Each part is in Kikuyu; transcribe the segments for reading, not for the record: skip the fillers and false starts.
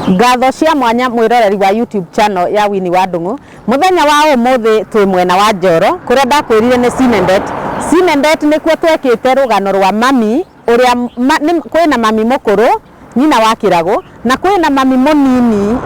Ngatho cia mwanya mwiroreri wa YouTube channel ya Winnie wa Ndung'u. Muthenya wa umuthi twi mwena wa Njoro kuria ndakwirire ni Sinendet. Sinendet nikuo twekite rugano rwa mami uria kwina mami mukuru nyina wa Kiragu na kwina mami munini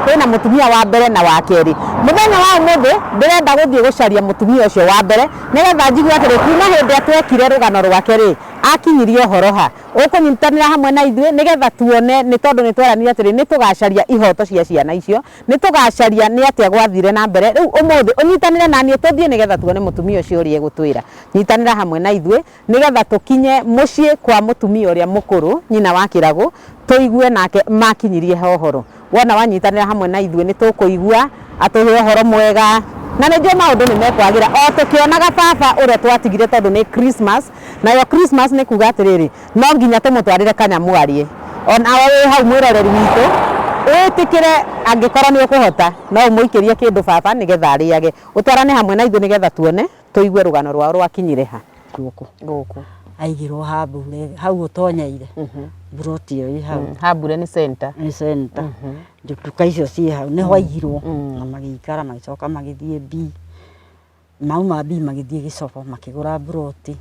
kwina mutumia wa mbere na wa keri. Muthenya wa umuthi ndirenda guthie gucaria mutumia ucio wa mbere nigetha njigue atiri kuma hindi twekire rugano rwake ri akinyirie uhoro ha. Ukunyitanira hamwe na ithuĩ nigetha tuone nĩ tondũ nĩ tweranire atĩrĩ nĩ tũgacaria ihoto cia ciana icio, nĩ tũgacaria nĩ atĩa gwathire na mbere. Rĩu ũmũthĩ ũnyitanĩre na niĩ tũthiĩ nĩgetha tuone mũtumia ũcio ũrĩa egũtwĩra. Nyitanĩra hamwe na ithuĩ nĩgetha tũkinye mũciĩ kwa mũtumia ũrĩa mũkũrũ nyina wa Kĩragũ, tũigue nake makinyirie ha ũhoro. Wona wanyitanĩra hamwe na ithuĩ nĩ tũkũigua atũhe ũhoro mwega na nĩ njũĩ maũndũ nĩ mekwagĩra o tũkĩonaga baba ũrĩa twatigire tondũ nĩ Christmas, nayo Christmas nĩ kuga atĩrĩrĩ no nginya tũmũtwarĩre kanyamũ arĩe. Onawe wĩ hau mwĩroreri witũ wĩtĩkĩre angĩkorwo nĩ ũkũhota no ũmũikĩrie kĩndũ baba nĩgetha arĩage. Ũtwarane hamwe na ithuĩ nĩgetha tuone tũigue rũgano rwao rwakinyire ha. Gũkũ gũkũ aigirwo hambure hau ũtonyeire mburoti ĩyo ĩ hau. Hambure nĩ center. Nĩ center. Nduka icio ciĩ hau nĩho aigirwo na magĩikara magĩcoka magĩthiĩ B, mauma B magĩthiĩ Gĩcobo makĩgũra mburoti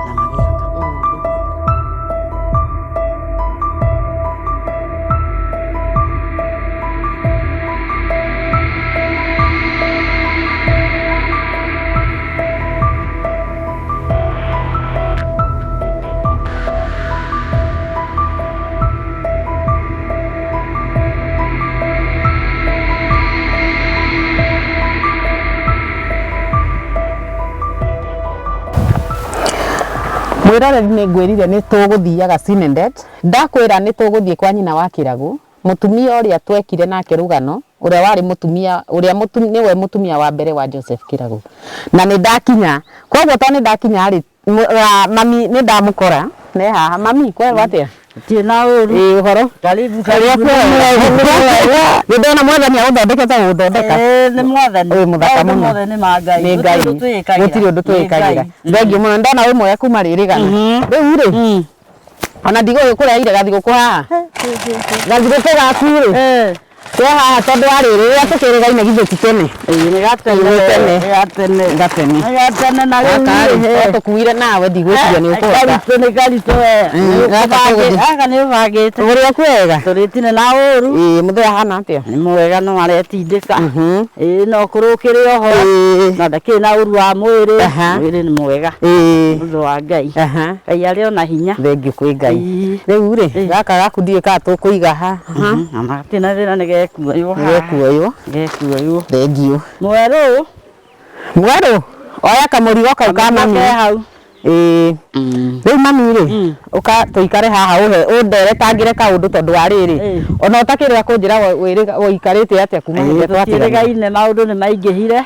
na magĩaka. Mwiroreri nĩ ngwĩrire nĩ tũgũthiaga Sinendet, ndakwĩra nĩ tũgũthiĩ kwa nyina wa Kĩragũ, mũtumia ũrĩa twekire nake rũgano, ũrĩa warĩ mũtumia, ũrĩa nĩwe mũtumia wa mbere wa Joseph Kĩragũ. Na nĩ ndakinya, koguo tondũ nĩ ndakinya rĩ, mami nĩ ndamũkora, ne haha. Mami, kwega atĩa? Gũtirĩ na ũru. Ĩĩ, ũhoro? Karibu, Ũrĩa karibu. kwega. Nĩ ndona mwathani agũthondekete gũgũthondeka. Ĩĩ, nĩ mwathani. Wĩ mũthaka Maũndũ mũno. mothe nĩ ma Ngai. Nĩ Ngai. Gũtirĩ ũndũ twĩĩkagĩra. Gũtirĩ ũndũ Nĩ twĩĩkagĩra. Ngai. Thengiũ mũno. Ndona wĩ mwega kuma rĩrĩgana. Rĩu rĩ, ona ndigũgĩkũreheire gathigũkũ haha. Gathigũkũ gaku rĩ, ke haha tondũ wa rĩrĩ, rĩrĩa tũkĩrĩgaine githĩ ti tene? Ĩĩ, nĩ gatene. Nĩ tene. Nĩ gatene. Gatene. Nĩ gatene na rĩu Gaka rĩ, rĩ, tũkuire nawe ndigwĩciria nĩ ũkũhota. Karitũ nĩ karitũ we. Gaka tũgũthiĩ. Gaka nĩ ũbangĩte. Ũrĩ o kwega? Tũrĩtire na ũru. Ĩĩ, mũthee ahana atĩa? Nĩ mwega no aretindĩka. Ĩĩ, no kũrũkĩrĩ oho. Na ndakĩrĩ na ũru wa mwĩrĩ. Mwĩrĩ nĩ mwega. Ũndũ wa Ngai. Ngai arĩ ona hinya. Thengiũ kwĩ Ngai. Rĩu rĩ, gaka gaku ndiũĩ kana tũkũiga haha. Ona gatirĩ na thĩna nĩ gekuoywo haha. Nĩ gekuoywo. Gekuoywo. Thengiũ. Mwerũ. Mwerũ, oya kamũrigo kau ka mami. Ke hau. Ĩĩ. Rĩu mami rĩ, ũka tũikare haha ũhe ũnderetangĩre kaũndũ tondũ wa rĩrĩ. Ona ũtakĩrĩga kũnjĩra ũikarĩte atĩa kuma hĩndĩ ĩrĩa twatiganire. Tũtiĩrĩgaine maũndũ nĩ maingĩhire.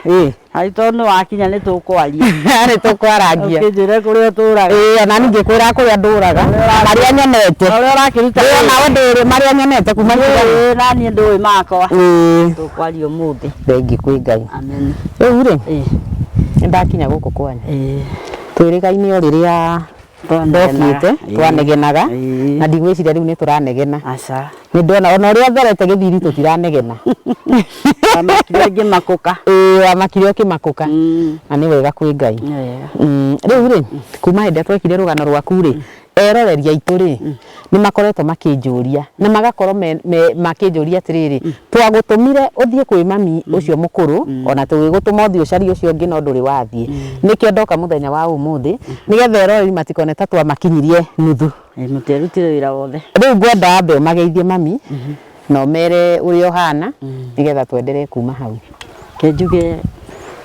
Harĩ tondũ nĩ wakinya nĩ tũkwaria. Nĩ tũkwarangia. Ũkĩnjĩre kũrĩa ũtũraga. Ĩĩ, ona niĩ ngĩkwĩra kũrĩa ndũraga. Marĩa nyonete. Ũrĩa ũrakĩruta Ĩĩ, onawe ndũĩ marĩa nyonete kuma hĩndĩ. Ĩĩ, na niĩ ndũĩ makwa. Tũkwaria ũmũthĩ. Thengiũ kwĩ Ngai. Amen. Rĩu rĩ, nĩ ndakinya gũkũ kwanyu. Twĩrĩgaine o rĩrĩa ndokĩte, twanegenaga, na ndigwĩciria rĩu nĩ tũranegena. Aca. Nĩ ndona ona ũrĩa therete gĩthiri tũtiranegena. Wamakire ngĩmakũka. Ĩĩ, wamakire ũkĩmakũka. Na nĩ wega kwĩ Ngai. Nĩ wega. Rĩu rĩ, kuma hĩndĩ ĩrĩa twekire rũgano rwaku rĩ, eroreri aitũ rĩ, nĩ makoretwo makĩnjũria, na magakorwo makĩnjũria atĩrĩrĩ, twagũtũmire ũthiĩ kwĩ mami ũcio mũkũrũ, ona tũgĩgũtũma ũthiĩ ũcarie ũcio ũngĩ no ndũrĩ wathiĩ. Nĩkĩo ndoka mũthenya wa ũmũthĩ, nĩgetha eroreri matikone ta twamakinyirie nuthu. Ĩĩ, mũtiarutire wĩra wothe. Rĩu ngwenda wambe ũmageithie mami, na ũmere ũrĩa ũhana, nĩgetha twenderee kuma hau. Reke njuge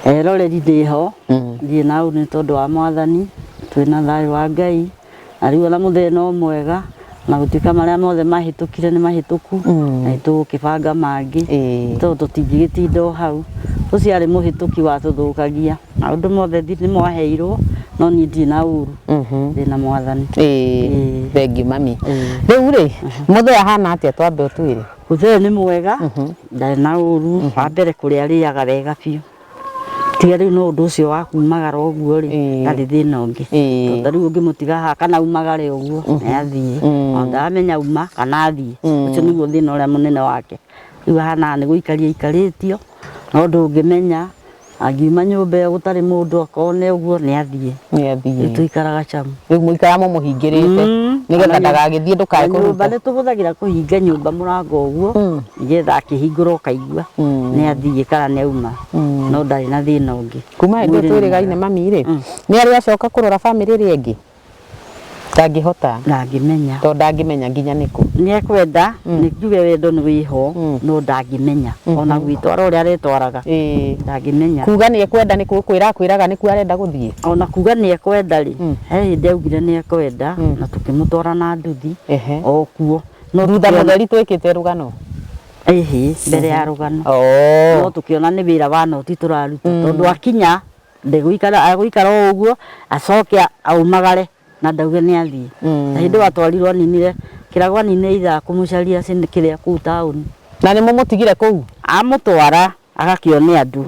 eroreri ndĩho, ndirĩ na ũru nĩ tondũ wa mwathani, twĩna thayũ wa Ngai, na rĩu ona mũthee no mwega, na gũtuĩka marĩa mothe mahĩtũkire nĩ mahĩtũku, na nĩ tũgũkĩbanga mangĩ, tondũ tũtingĩgĩtinda o hau. Ũcio arĩ mũhĩtũki watũthũkagia, maũndũ mothe nĩ mwaheirwo, no niĩ ndirĩ na ũru, ndĩna mwathani. Thengiũ mami. Rĩu rĩ, mũthee ahana atĩa twambe ũtwĩre? Mũthee nĩ mwega, ndarĩ na ũru, wa mbere kũrĩa arĩaga wega biũ. Tiga rĩu no ũndũ ũcio wa kumagara ũguo rĩ, ndarĩ thĩna ũngĩ. Tondũ ta rĩu ũngĩmũtiga haha kana umagare ũguo nĩ athiĩ, ona ndaramenya auma kana athiĩ. Ũcio nĩguo thĩna ũrĩa mũnene wake. Rĩu ahanaga nĩ gũikaria aikarĩtio, no ndũngĩmenya angiuma nyũmba ĩyo gũtarĩ mũndũ akone ũguo nĩ athiĩ. Nĩ athiĩ. Rĩu tũikaraga camu. Rĩu mũikara mũmũhingĩrĩte nĩgetha ndagagĩthiĩ ndũkae Na nyũmba kũruta. nĩ tũhũthagĩra kũhinga nyũmba mũrango ũguo nĩgetha akĩhingũra ũkaigua nĩ athiĩ kana nĩ auma, no ndarĩ na thĩna ũngĩ. Kuma hĩndĩ ĩyo Mwĩrĩ nĩ twĩrĩgaine mwega. mami rĩ, nĩ arĩ acoka kũrora bamĩrĩ ĩrĩa ĩngĩ? Ndangĩhota. Ndangĩmenya. Tondũ ndangĩmenya nginya nĩkũ. Nĩ ekwenda, nĩ njuge wendo nĩ wĩho, no ndangĩmenya. Ona gwĩtwara ũrĩa aretwaraga, ndangĩmenya. Kuga nĩ ekwenda nĩ kwĩra akwĩraga nĩkuo arenda gũthiĩ? Ona kuga nĩ ekwenda rĩ, he hĩndĩ augire nĩ ekwenda, na tũkĩmũtwara na nduthi, o kuo. No Thutha tũkĩona- mũtheri twĩkĩte rũgano? Ĩhĩ, mbere ya rũgano. No tũkĩona nĩ wĩra wa noti tũraruta, tondũ akinya ndegũikara, agũikara o ũguo acoke aumagare na ndauge nĩ athiĩ. Na hĩndĩ ĩyo atwarirwo aninire kĩrago, aninire ithaa kũmũcaria kĩrĩa kũu taũni. Na nĩ mũmũtigire kũu? Amũtwara agakĩone andũ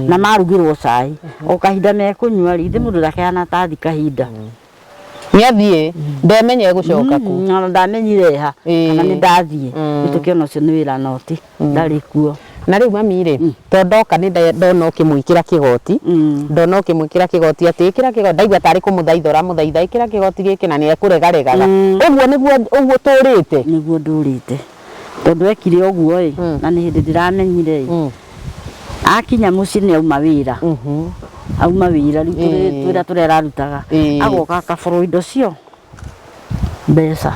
na marugĩrwo cai o kahinda mekũnyua rĩ, ithe mũndũ ndakehana ta athi kahinda. Nĩ athiĩ, ndemenye egũcoka kũ. Ona ndamenyire ha kana nĩ ndathiĩ. Rĩu tũkĩona ũcio nĩ wĩra noti ndarĩ kuo. Na rĩu mami rĩ, to ndoka nĩ ndona ũkĩmwĩkĩra kĩgoti, ndona ũkĩmwĩkĩra kĩgoti atĩ ĩkĩra kĩgoti, ndaigua tarĩ kũmũthaitha ũramũthaitha ĩkĩra kĩgoti gĩkĩ na nĩ ekũregaregaga. Ũguo nĩguo ũguo tũrĩte? Nĩguo ndũrĩte. Tondũ ekire ũguo ĩ, na nĩ hĩndĩ ndĩramenyire ĩ, akinya mũciĩ nĩ auma wĩra. Auma wĩra rĩu twĩra tũrĩa ararutaga. Agoka akaborwo indo cio mbeca.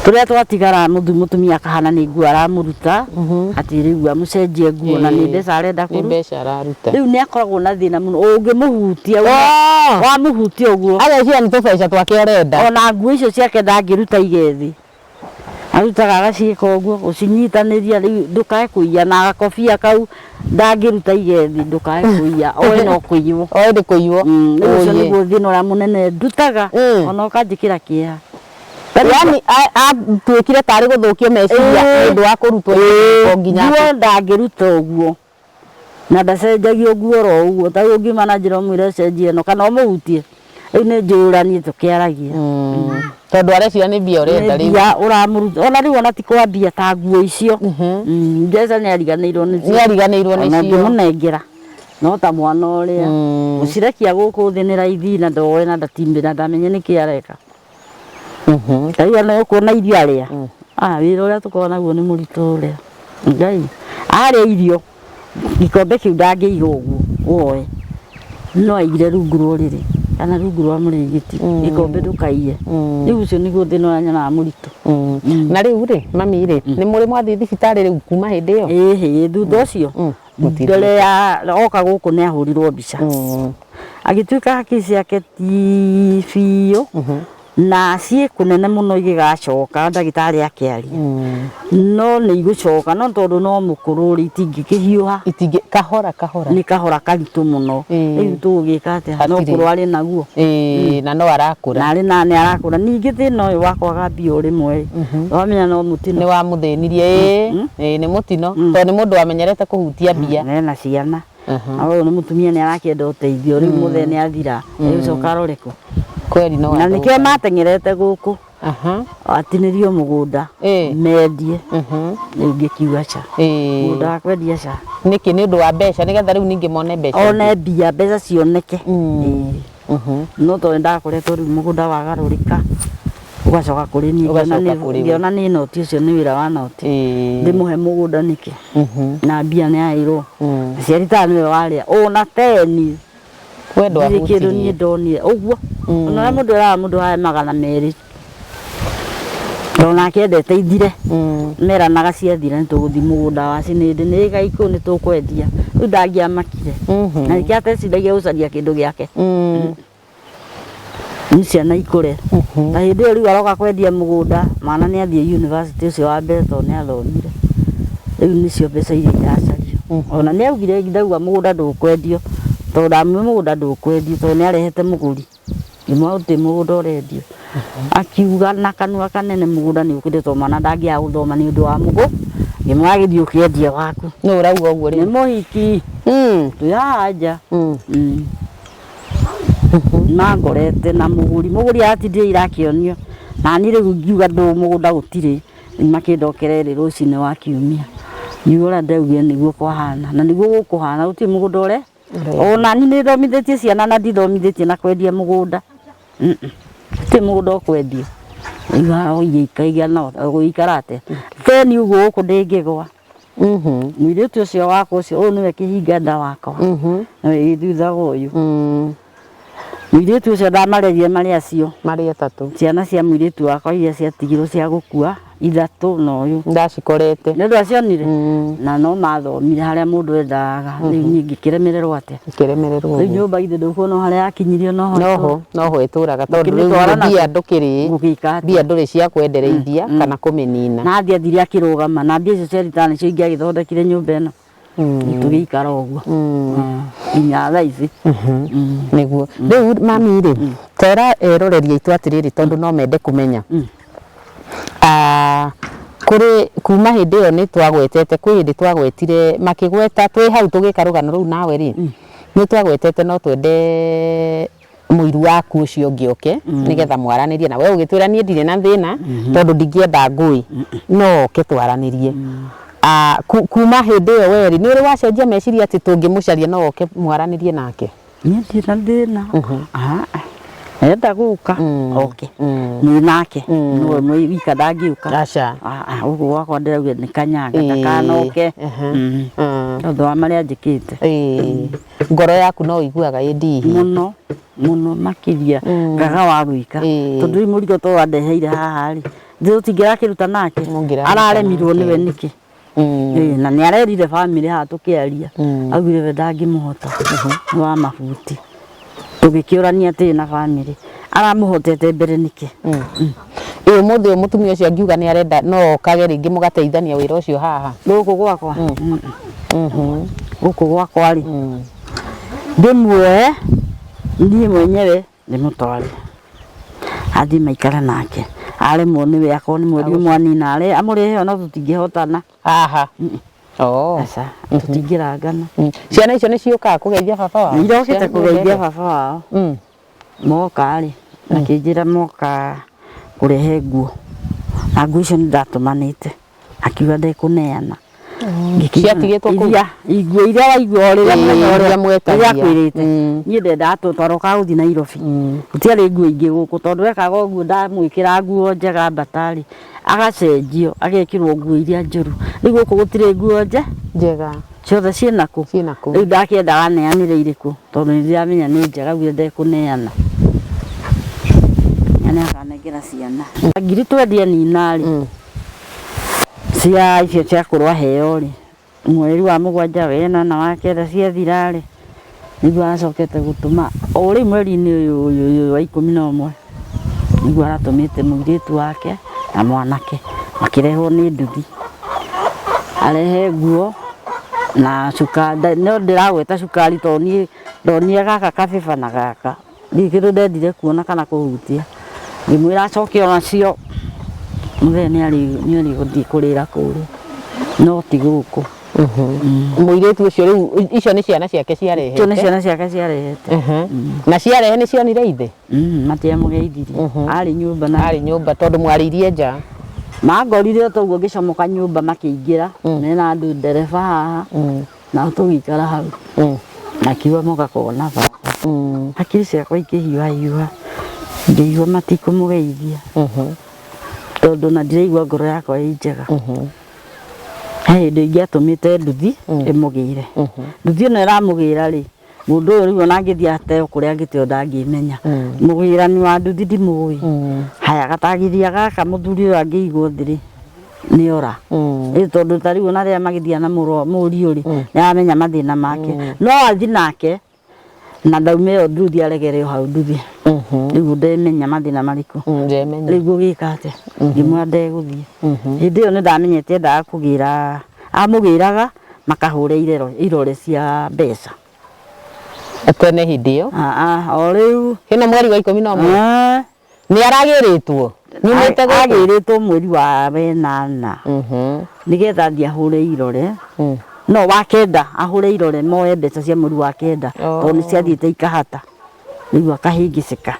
Tũrĩa twatigara mũtumia akahana nĩ nguo aramũruta, atĩ rĩu amũcenjie nguo na nĩ mbeca arenda Nĩ kũruta. mbeca araruta. Rĩu nĩ akoragwo na thĩna mũno, ũngĩmũhutia wamũhutia ũguo. Ageciria nĩ tũbeca twake ũrenda. Ona nguo icio ciake ndangĩruta ige thĩ. Arutaga agaciĩka ũguo, gũcinyitanĩria rĩu ndũkae kũiya, na gakobia kau ndangĩruta ige thĩ ndũkae kũiya, oĩ no kũiywo. Oĩ nĩ kũiywo. Rĩu ũcio nĩguo thĩna ũrĩa mũnene ndutaga, ona ũkanjĩkĩra kĩeha. Yaani atuĩkire tarĩ gũthũkio meciria nĩ ũndũ wa kũrutwo o nginya. Nguo ndangĩruta ũguo. Na ndacenjagia nguo oro ũguo, ta rĩu ũngiuma na njĩra ũmwĩre acenjie ĩno kana ũmũhutie, rĩu nĩ njũranie tũkĩaragia. Tondũ areciria nĩ mbia ũrenda rĩu. Mbia ũramũruta, ona rĩu ona ti kwa mbia ta nguo icio. Mbeca nĩ ariganĩirwo nĩcio. Nĩ ariganĩirwo Ona nĩcio. ũngĩmũnengera no ta mwana ũrĩa. Gũcirekia gũkũ thĩ nĩ raithi na ndoĩ na ndatimbĩra ndamenye nĩkĩ areka. Ta rĩu ona ũkuona irio arĩa. Wĩra ũrĩa tũkoragwo naguo nĩ mũritũ ũrĩa. Ngai, arĩa irio gĩkombe kĩu ndangĩiga ũguo woe, no aigire rungu rwa ũrĩrĩ kana rungu rwa mũrĩngĩti, gĩkombe ndũkaiye. Rĩu ũcio nĩguo thĩna ũrĩa nyonaga mũritũ. Na rĩu rĩ, mami rĩ, nĩ mũrĩ mwathiĩ thibitarĩ rĩu kuma hĩndĩ ĩyo? Ĩhĩ, thutha ũcio mbere ya oka gũkũ nĩ ahũrirwo mbica. Agĩtuĩka hakiri ciake ti biũ, na ciĩ kũnene mũno igĩgacoka ndagĩtarĩ akĩaria. No nĩ igũcoka, no tondũ no mũkũrũ rĩ, itingĩkĩhiũha. Itingĩ, kahora kahora. Nĩ kahora karitũ mũno. Rĩu tũgũgĩka atĩa? No Hatirĩ. ũkũrũ arĩ naguo. Na no arakũra. Na arĩ na nĩ arakũra. Ningĩ thĩna ũyũ wa kwaga mbia o rĩmwe rĩ, wamenya no mũtino. Nĩ wamũthĩnirie, nĩ mũtino. Tondũ nĩ mũndũ wamenyerete kũhutia mbia. Ena ciana. Na ũyũ nĩ mũtumia nĩ arakĩenda ũteithio, rĩu mũthee nĩ athira, rĩu coka arore kũ. Kweli no Na nĩkĩo athũka. mateng'erete gũkũ. Atinĩrio mũgũnda, mendie. Rĩu ngĩkiuga ca. Mũgũnda wa kwendia ca. Nĩkĩ? Nĩ ũndũ wa mbeca, nĩgetha rĩu ningĩ mone mbeca. One mbia, mbeca cioneke. No tondũ nĩndakoretwo rĩu mũgũnda wagarũrĩka, ũgacoka kũrĩ niĩ, Ũgacoka kũrĩ we. ngĩona nĩ noti ũcio nĩ wĩra wa noti. Ndĩmũhe mũgũnda nĩkĩ? Na mbia nĩ aheirwo. Aciari ta nĩwe warĩa. Ona teni. We Ndirĩ kĩndũ ndwahutirie. niĩ ndonire. Ũguo. Ona ũrĩa mũndũ eraga mũndũ ahe 200. Tondũ nake endete ithire. Meranaga ciathira nĩ tũgũthiĩ mũgũnda wa Cinĩndĩ, nĩ ĩga ikũ nĩ tũkwendia. Rĩu ndangĩamakire. Na nĩkĩo ateciragia gũcaria kĩndũ gĩake. Nĩ ciana ikũre. Na hĩndĩ ĩyo rĩu aroka kwendia mũgũnda, mwana nĩ athiĩ university ũcio wa mbere tondũ nĩ athomire. Rĩu nĩcio mbeca iria iracario. Ona nĩ augire ndauga mũgũnda ndũkwendio, tondũ ndamwĩra mũgũnda ndũkwendio tondũ nĩ arehete mũgũri. Ngĩmwĩra gũtirĩ mũgũnda ũrendio. Akiuga na kanua kanene mũgũnda nĩ ũkwendio tondũ mwana ndangĩaga gũthoma nĩ ũndũ wa Ngĩmwĩra gĩthiĩ ũkĩendie waku. Nũ ũrauga ũguo Nĩ rĩu? mũhiki twĩ haha nja. Mangorete na mũgũri, mũgũri aratindire ira akĩonio, na niĩ rĩu ngiuga ndũ mũgũnda gũtirĩ, makĩndokera rĩ rũcinĩ wa kiumia. Ngiuga ũrĩa ndaugire nĩguo kwahana, na nĩguo gũkũhana, gũtirĩ mũgũnda ũre ona niĩ nĩ thomithĩtie ciana na ndithomithĩtie na kwendia mũgũnda. Gũtirĩ mũgũnda ũkwendio. Ũgũikara atĩa? Theni ũguo gũkũ ndĩngĩgwa. Mũirĩtu ũcio wakwa ũcio, ũyũ nĩwe kĩhinga nda wakwa. Nĩwe wĩ thutha wa ũyũ. Mũirĩtu ũcio ndamarerire marĩ acio. Marĩ atatũ. Ciana cia mũirĩtu wakwa iria ciatigirwo cia gũkua ithatũ na ũyũ. Ndacikorete. Nĩ ndwacionire? Na no mathomire harĩa mũndũ endaga. Rĩu niĩ ngĩkĩremererwo atĩa? Ngĩkĩremererwo Rĩu ũguo. nyũmba githĩ ndũkuona o harĩa yakinyirio noho Noho, noho ĩtũraga tondũ rĩu Ũkĩmĩtwara na mbia ndũkĩrĩ, Ngũgĩka atĩa? mbia ndũrĩ cia kwendereithia kana kũmĩnina. Na athiĩ athire akĩrũgama na mbia icio cia ritani nĩcio ingĩagĩthondekire nyũmba ĩno. Tũgĩikara ũguo nginya thaa ici. Nĩguo. Rĩu mami rĩ, tera eroreri aitũ atĩrĩrĩ tondũ no mende kũmenya. Ah, kũrĩ kuma hĩndĩ ĩyo nĩ twagwetete kwĩ hĩndĩ twagwetire makĩgweta twĩ hau tũgĩka rũgano rũu nawe rĩ, nĩ twagwetete no twende mũiru waku ũcio ũngĩ oke nĩgetha mwaranĩrie na we ũgĩtwĩra niĩ ndirĩ na thĩna tondũ ndingĩenda ngũĩ no oke twaranĩrie. Ah, kuma hĩndĩ ĩyo we rĩ, nĩ ũrĩ wacenjia meciria atĩ tũngĩmũcaria no oke mwaranĩrie nake? Niĩ ndirĩ na thĩna. Ah, enda gũka oke mwĩ nake nĩwe mwĩ wika ndangĩũka. Aca. Ah, ah, gũkũ gwakwa ndĩrauga nĩ kanyanga ndakanoke. Tondũ wa marĩa njĩkĩte. Ĩĩ. Ngoro yaku no ĩiguaga ĩ ndihie. Mũno mũno makĩria ngaga wa gwĩka. Tondũ rĩu mũrigo to wandeheire haha rĩ, tũtingĩrakĩruta nake. Mũngĩraruta Araremirwo nake. nĩwe nĩkĩ? Ĩĩ, na nĩ arerire bamĩrĩ haha tũkĩaria. Augire we ndangĩmũhota. Nĩ wa mabuti. Tũgĩkĩũrania atĩrĩ na bamĩrĩ, aramũhotete mbere nĩkĩ? Ĩ ũmũthĩ ũyũ mũtumia ũcio angiuga nĩ arenda no okage rĩngĩ mũgateithania wĩra ũcio haha? Gũkũ gwakwa? Gũkũ gwakwa rĩ, ndĩmuoe niĩ mwenyewe ndĩmũtware athiĩ maikare nake. Aremwo nĩwe akorwo nĩ mweri ũmwe anina amũrehe ona tũtingĩhotana. Haha? Oh. Aca, tũtingĩrangana. Ciana icio nĩ ciũkaga kũgeithia baba wao? Irokĩte Ciana kũgeithia baba wao. Moka rĩ, makĩnjĩra moka kũrehe nguo. Na nguo icio nĩ ndatũmanĩte. Akiuga ndekũneana. Ciatigĩtwo kũu? Iria, nguo iria waigua o rĩrĩa mũthenya Ĩĩ, ũrĩa iria mwetagia. rĩrĩa akwĩrĩte. Niĩ ndendaga twarokaga gũthiĩ Nairobi. Gũtiarĩ nguo ingĩ gũkũ tondũ wekaga ũguo ndamwĩkĩra nguo njega mbatarĩ, agacenjio agekĩrwo nguo iria njũru. Rĩu gũkũ gũtirĩ nguo njega. Ciothe ciĩna kũ? Ciĩna kũ. Rĩu ndakĩendaga aneanĩre irĩkũ tondũ nĩ ndĩramenya nĩ njega augire ndekũneana. Na nĩ akanengera ciana. Ngiri twendia nina rĩ, cia icio cia kũrwo aheo rĩ, mweri wa mũgwanja wena na wa kenda ciathira rĩ, nĩguo acokete gũtũma o rĩu mweri-inĩ ũyũ ũyũ ũyũ wa 11 nĩguo aratũmĩte mũirĩtu wake na mwanake makĩrehwo nĩ nduthi arehe nguo na cukari. No ndĩragweta cukari tondũ niĩ ndonire gaka kabĩba na gaka ndirĩ kĩndũ ndendire kuona kana kũhutia. Ngĩmwĩra acoke onacio mũthee nĩ arĩ gũthiĩ kũrĩra kũrĩa no ti gũkũ. Mũirĩtu ũcio rĩu icio nĩ ciana ciake ciarehete? Icio nĩ ciana ciake ciarehete. Na ciarehe nĩ cionire ithe? Matiamũgeithirie. Arĩ nyũmba na Arĩ nyũmba tondũ mwarĩirie nja. Mangorire o toguo ngĩcomoka nyũmba makĩingĩra mena andũ ndereba haha nao tũgĩikara hau. Makiuga moka kuona baba. Hakiri ciakwa ikĩhiũhahiũha ngĩigua matikũmũgeithia tondũ na ndiraigua ngoro yakwa ĩ njega. He hĩndĩ ingĩatũmĩte nduthi ĩmũgĩre. Nduthi ĩno ĩramũgĩra rĩ, mũndũ ũyũ rĩu ona angĩthiĩ ateo kũrĩa angĩteo ndangĩmenya. Mũgĩrani wa nduthi ndimũĩ. Haya gatagithia gaka mũthuri ũyũ angĩigwo thĩ rĩ, nĩ ora. Ĩ tondũ ta rĩu ona rĩrĩa magĩthiĩ na mũriũ rĩ, nĩ aramenya mathĩna make. No athiĩ nake na ndaume ĩyo nduthi aregere o hau nduthi. Rĩu ndemenya mathĩna marĩkũ. Ndemenya. Rĩu ngũgĩka atĩa? Ngĩmwĩra ndegũthiĩ. Hĩndĩ ĩyo nĩ ndamenyete endaga kũgĩra, amũgĩraga makahũra irore cia mbeca. Tene hĩndĩ ĩyo? O rĩu. Hena mweri wa 11? Nĩ aragĩrĩtwo? Nyumĩte gũkũ? Agĩrĩtwo mweri wa wenana nĩgetha athiĩ ahũre irore no wa kenda ahũre irore moe mbeca cia mweri wa kenda Oh. tondũ nĩ ciathiĩte ikahata rĩu akahĩngĩcĩka.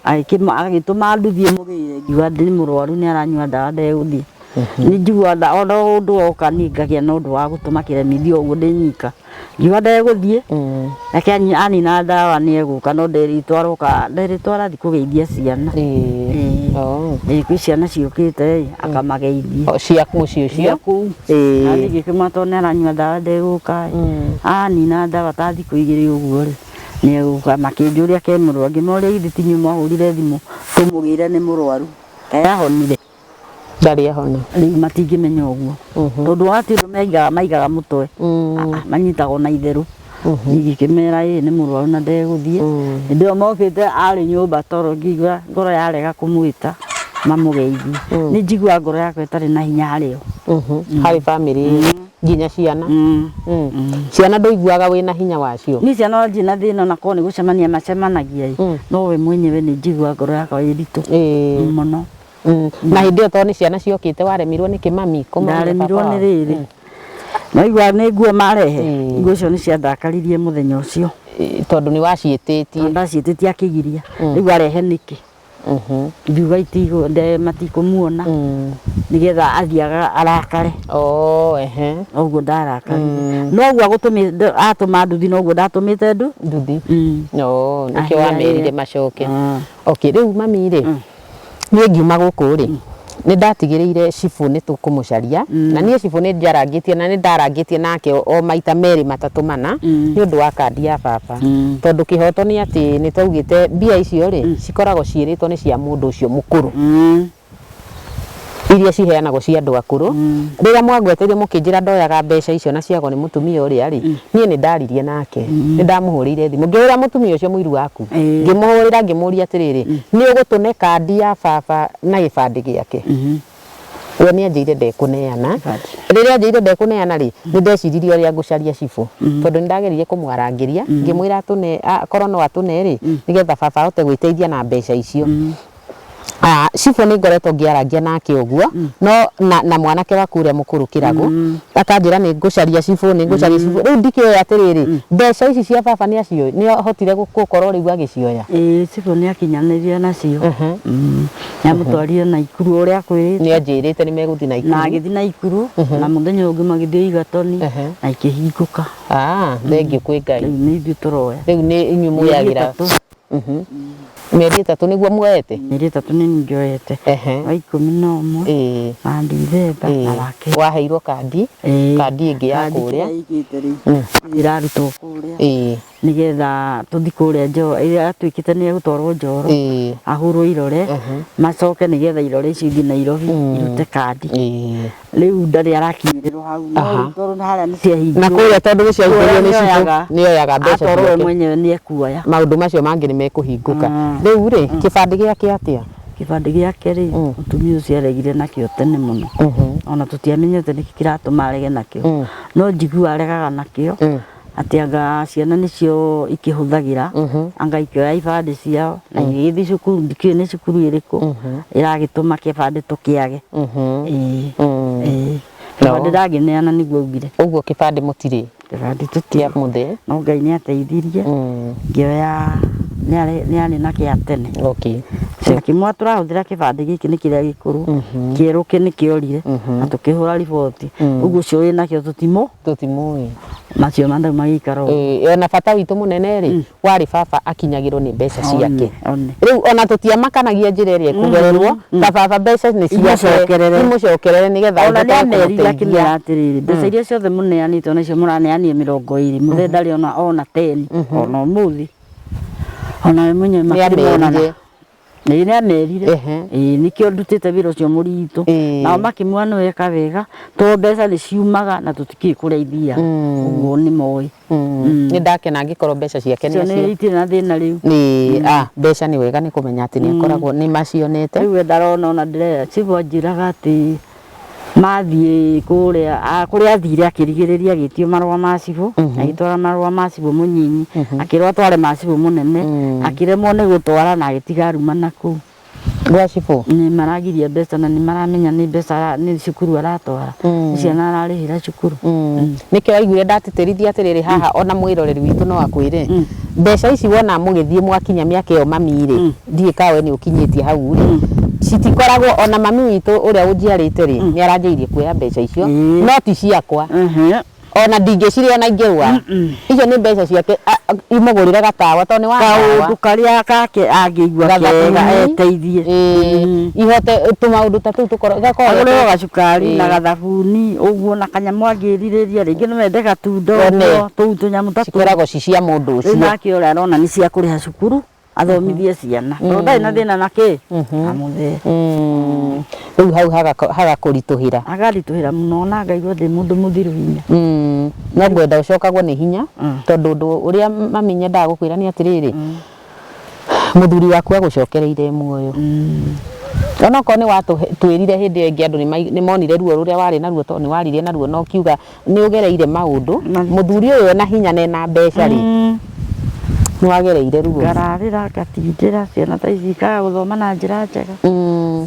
Agĩtũma nduthi ĩmũgĩre ngiuga nĩ mũrwaru nĩ aranyua ndawa ndegũthiĩ. Nĩ njiguaga ona ũndũ woka niĩ ngagĩa na ũndũ wa gũtũma kĩremithio ũguo ndĩ nyika. Ngiuga ndegũthiĩ reke anina ndawa nĩ egũka no nderĩtwo aroka nderĩtwo arathiĩ kũgeithia ciana. Ĩĩ. Oh. Ĩĩ kwĩ ciana ciũkĩte ĩ akamageithie. O, cia mũciĩ Cia ũcio. kũu. Ĩĩ. Nathiĩ ngĩkĩmwĩra tondũ nĩ aranyua ndawa ndegũka ĩ. Anina ndawa ta thikũ igĩrĩ ũguo rĩ nĩ egũka. Makĩnjũria ke mũrwaru ngĩmoria githĩ ti inyuĩ mwahũrire thimũ tũmũgĩre nĩ mũrwaru kaĩ ahonire. Ndarĩ ahona. Rĩu matingĩmenya ũguo tondũ wa ti ũndũ maigaga maigaga mũtwe. Ah, ah, manyitagwo na itherũ. Ngĩkĩmera ĩ nĩ mũrwaru na ndegũthiĩ. Hĩndĩ ĩyo mokĩte arĩ nyũmba toro ngĩigua ngoro yarega kũmwĩta mamũgeithie. Nĩ njiguaga ngoro yakwa ĩtarĩ na hinya harĩ o. Harĩ bamĩrĩ nginya ciana. Ciana ndũiguaga wĩna hinya wacio. Niĩ ciana ndirĩ na thĩna ona korwo nĩ gũcemania macemanagia ĩ no we mwenyewe nĩ njiguaga ngoro yakwa ĩ ritũ mũno. Na hĩndĩ ĩyo tondũ nĩ ciana ciokĩte waremirwo nĩkĩ mami kũmahe Ndaremirwo baba nĩ wao? rĩrĩ maigua nĩ nguo marehe Mm. nguo icio nĩ ciandakaririe mũthenya ũcio. Ĩĩ, tondũ nĩ waciĩtĩtie. Ndaciĩtĩtie akĩgiria rĩu arehe nĩkĩ ngiuga itigũ matikũmuona nĩgetha athiaga arakare. Oh, ehe. Ũguo ndarakarire noguo agũtũmĩte atũma nduthi noguo ndatũmĩte ndu Nduthi. Oh, nĩkĩo Ahĩa, wamerire ĩĩ. macoke. Ah. Okay, rĩu mami rĩ niĩ ngiuma gũkũ rĩ nĩ ndatigĩrĩire cibũ nĩ tũkũmũcaria na niĩ cibũ nĩ njarangĩtie na nĩ ndarangĩtie nake o maita merĩ matatũ mana nĩ ũndũ wa kandi ya baba tondũ kĩhoto nĩ atĩ nĩ twaugĩte mbia icio rĩ cikoragwo ciĩrĩtwo nĩ cia mũndũ ũcio mũkũrũ iria ciheanagwo cia andũ akũrũ. Rĩrĩa mwangweteire mũkĩnjĩra ndoyaga mbeca icio na ciagwo nĩ mũtumia ũrĩa rĩ niĩ nĩ ndaririe nake nĩ ndamũhũrĩire thimũ ngĩhũrĩra mũtumia ũcio mũiru waku ngĩmũhũrĩra ngĩmũria atĩrĩrĩ nĩ ũgũtũne kandi ya baba na gĩbandĩ gĩake. We nĩ anjĩire ndekũneana. Rĩrĩa anjĩire ndekũneana rĩ nĩ ndeciririe ũrĩa ngũcaria cibũ tondũ nĩ ndageririe kũmwarangĩria ngĩmwĩra atũne akorwo no atũne rĩ nĩgetha baba ahote gwĩteithia na mbeca icio. Ah, cibũ nĩ ngoretwo ngĩarangia nake ũguo no na mwanake waku ũrĩa mũkũrũ kĩrago akanjĩra nĩ ngũcaria cibũ nĩ ngũcaria cibũ rĩu ndikĩũĩ atĩrĩrĩ mbeca ici cia baba nĩ acio nĩ ahotire gũkorwo rĩu agĩcioya. Ĩĩ cibũ nĩ akinyanĩrie nacio. Nĩ amũtwarire Naikuru ũrĩa akwĩrĩte. Nĩ anjĩrĩte nĩ megũthiĩ Naikuru. Na agĩthiĩ Naikuru na mũthenya ũngĩ magĩthiĩ Igatoni na ikĩhingũka. Ah, thengiũ kwĩ Ngai. Rĩu nĩ ithuĩ tũroya. Rĩu nĩ inyuĩ muoyagĩra. Mĩeri ĩtatũ. Mĩeri ĩtatũ nĩguo muoete? Mĩeri ĩtatũ nĩ niĩ njoete. Wa 11 wa Ndithemba na wa kerĩ. Waheirwo kandi Ĩĩ. kandi ĩngĩ ya Kandi kũrĩa. kĩrĩa ĩigĩte rĩ ĩrarutwo kũrĩa nĩgetha tũthiĩ kũrĩa Njoro ĩrĩa atuĩkĩte nĩ egũtwarwo Njoro ahũrwo irore macoke nĩgetha irore icio ithiĩ Nairobi irute kandi. Rĩu ndarĩ arakinyĩrĩrwo hau no rĩu tondũ harĩa nĩ ciahingirwo Na kũrĩa tondũ nĩ ciahingũrirwo nĩ cibũ nĩoyaga. nĩoyaga mbeca Atwarwo we ciake. mwenyewe nĩ ekuoya. Maũndũ macio mangĩ nĩ mekũhingũka. Rĩu rĩ kĩbandĩ gĩake atĩa? Kĩbandĩ gĩake rĩ mũtumia ũcio aregire nakĩo tene mũno ona tũtiamenyete nĩkĩ kĩratũma arege nakĩo no njiguaga aregaga nakĩo atĩ anga ciana nĩcio ikĩhũthagĩra anga ikĩoya ibandĩ ciao na igĩgĩthiĩ cukuru ndikĩũĩ nĩ cukuru ĩrĩkũ ĩragĩtũma kĩbandĩ tũkĩage. Ĩĩ ĩĩ kĩbandĩ ndangĩneana nĩguo augire. Ũguo kĩbandĩ mũtirĩ? Kĩbandĩ tũtirĩ. Kĩa mũthee? No Ngai nĩ ateithirie ngĩoya nĩ arĩ na kĩa tene. Okay. Akĩmwĩra tũrahũthĩra kĩbandĩ gĩkĩ nĩ kĩrĩa gĩkũrũ kĩerũ kĩ nĩ kĩorire na tũkĩhũra riboti ũguo ũcio wĩnakĩo tũtimũ Tũtimũĩ. Macio mandau magĩikara ũguo. Ĩĩ, ona bata witũ mũnene rĩ warĩ baba akinyagĩrwo nĩ mbeca ciake. One. Rĩu ona tũtiamakanagia njĩra ĩrĩa ĩkũgererwo ta baba mbeca nĩ ciake Imũcokerere. imũcokerere nĩgetha Ona nĩ ahote amerire kũmũteithia. akĩmera atĩrĩrĩ mbeca iria ciothe mũneanĩte ona icio mũraneanire 20 mũthee ndarĩ ona 10 ona ũmũthĩ ona we mwenyewe Nĩ makĩmonana. amerire. Ĩĩ nĩ amerire. Ehe. Ĩĩ nĩkĩo ndutĩte wĩra ũcio mũritũ. Ĩĩ. Nao makĩmuona nĩ weka wega tondũ mbeca nĩ ciumaga na tũtikĩũĩ kũrĩa ithiaga. Ũguo nĩ moĩ. Nĩ ndakena angĩkorwo mbeca ciake Icio nĩ nĩ acio. itirĩ na thĩna rĩu. Nĩ mbeca nĩ wega nĩ kũmenya atĩ nĩ akoragwo nĩ macionete. Rĩu we ndarona ona ndĩrera cibũ anjĩraga atĩ mathiĩ kũrĩa kũrĩa athire akĩrigĩrĩria agĩtio marũa ma cibũ agĩtwara marũa ma cibũ mũnyinyi akĩrwo atware ma cibũ mũnene akĩremwo nĩ gũtwara na agĩtiga arumana kũu. Gwa cibũ. Nĩ maragiria mbeca na nĩ maramenya nĩ mbeca nĩ cukuru aratwara. Nĩ ciana ararĩhĩra cukuru. Nĩkĩo waiguire ndatĩtĩrithia atĩrĩrĩ haha ona mwĩroreri witũ no akwĩre mbeca ici wona mũgĩthiĩ mwakinya mĩaka ĩyo mami rĩ, ndiũĩ kana we nĩ ũkinyĩtie hau rĩ, citikoragwo ona mami witũ ũrĩa ũnjiarĩte rĩ, nĩ aranjĩrĩirie kuoya mbeca icio no ti ciakwa. Ona ndingĩcirĩa ona ingĩrwara. Icio nĩ mbeca ciake imũgũrĩre gatawa tondũ nĩ wa ndawa. Kaũndũ karĩa gake angĩigua kega eteithie. Ihote tũmaũndũ ta tũu tũkorwo gakorwo Agũrĩrwo gacukari na gathabuni ũguo na kanyamũ angĩrirĩria rĩngĩ no ende gatunda ũguo tũu tũnyamũ ta tũu. Cikoragwo ci cia mũndũ Rĩu ũcio. nake ũrĩa arona nĩ cia kũrĩha cukuru athomithie ciana tondũ ndarĩ na thĩna na kĩ na mũthee. Rĩu hau hagakũritũhĩra. Hagaritũhĩra mũno na ngaigua ndĩ mũndũ mũthiru hinya. No ngwenda ũcokagwo nĩ hinya tondũ ũndũ ũrĩa mami nyendaga gũkwĩra nĩ atĩrĩrĩ, mũthuri waku agũcokereire muoyo. Onokorwo nĩ watwĩrire hĩndĩ ĩyo ĩngĩ andũ nĩ monire ruo rũrĩa warĩ naruo tondũ nĩ waririe naruo na ũkiuga nĩ ũgereire maũndũ. Mũthuri ũyũ ena hinya na ena mbeca rĩ, nĩ wagereire ruo. Ngararĩra ngatindĩra ciana ta ici ikaga gũthoma na njĩra njega.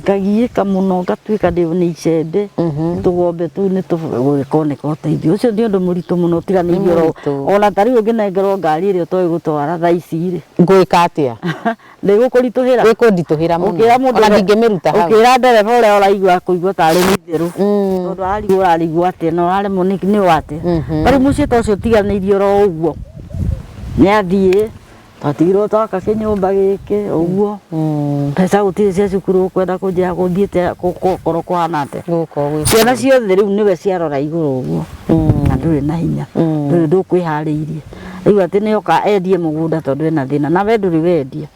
Ngagiĩka mũno ngatuĩka ndĩ nĩ icembe. Tũgombe tũu nĩ tũgũkoneka ũteithio. Ũcio nĩ ũndũ mũritũ mũno ũtiganĩirio oro ona ta rĩu ũngĩnengerwo ngari ĩrĩa ũtoĩ gũtwara thaa ici rĩ. Ngwĩka atĩa? Ndĩgũkũritũhĩra. Ĩkũnditũhĩra mũno. Ũkĩra mũndũ Ona ndingĩmĩruta hau. Ũkĩra ndereba ũrĩa ũraigua kũigua tarĩ nĩ itherũ. Tondũ ararigwo ũrarigwo atĩa na ũraremwo nĩ o atĩa. Ta rĩu mũciĩ ta ũcio ũtiganĩirio oro ũguo. Nĩ athiĩ twatigirwo twaka kĩnyũmba gĩkĩ ũguo. Mbeca gũtirĩ cia cukuru ũkwenda kũnjĩra gũthiĩte gũkorwo kũhana atĩa. Ciana ciothe rĩu nĩwe ciarora igũrũ ũguo. Na ndũrĩ na hinya. Ndũrĩ ndũkwĩharĩirie. Rĩu atĩ nĩ oka endie mũgũnda tondũ ena thĩna na we ndũrĩ wendia.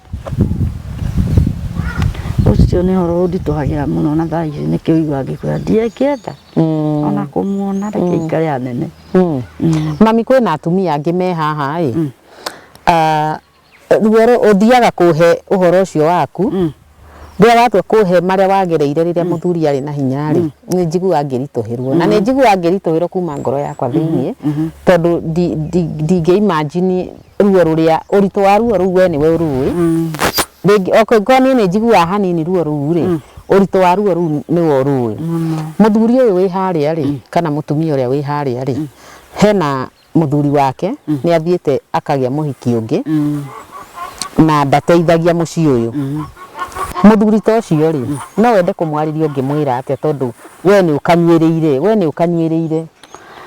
Ũcio nĩ ũhoro ũnditũhagĩra mũno na thaa ici nĩkĩo ũiguaga ngĩkwĩra ndiangĩenda ona kũmuona reke aikare anene. Mami kwĩna atumia angĩ me haha ĩ, ruo ũthiaga kũhe ũhoro ũcio waku, rĩrĩa watua kũhe marĩa wagereire rĩrĩa mũthuri arĩ na hinya rĩ, nĩ njiguaga ngĩritũhĩrwo na nĩ njiguaga ngĩritũhĩrwo kuma ngoro yakwa thĩiniĩ tondũ ndingĩ imagine ruo rũrĩa ũritũ wa ruo rũu we nĩwe ũrũĩ. Rĩngĩ okorwo niĩ nĩ njiguaga hanini ruo rũu rĩ, ũritũ wa ruo rũu nĩwe ũrũĩ. Mũthuri ũyũ wĩ harĩa rĩ, kana mũtumia ũrĩa wĩ harĩa rĩ, hena mũthuri wake nĩ athiĩte akagĩa mũhiki ũngĩ na ndateithagia mũciĩ ũyũ. Mũthuri ta ũcio rĩ, no wende kũmwarĩria ũngĩmwĩra atĩa tondũ we nĩ ũkanyuĩrĩire, we nĩ ũkanyuĩrĩire.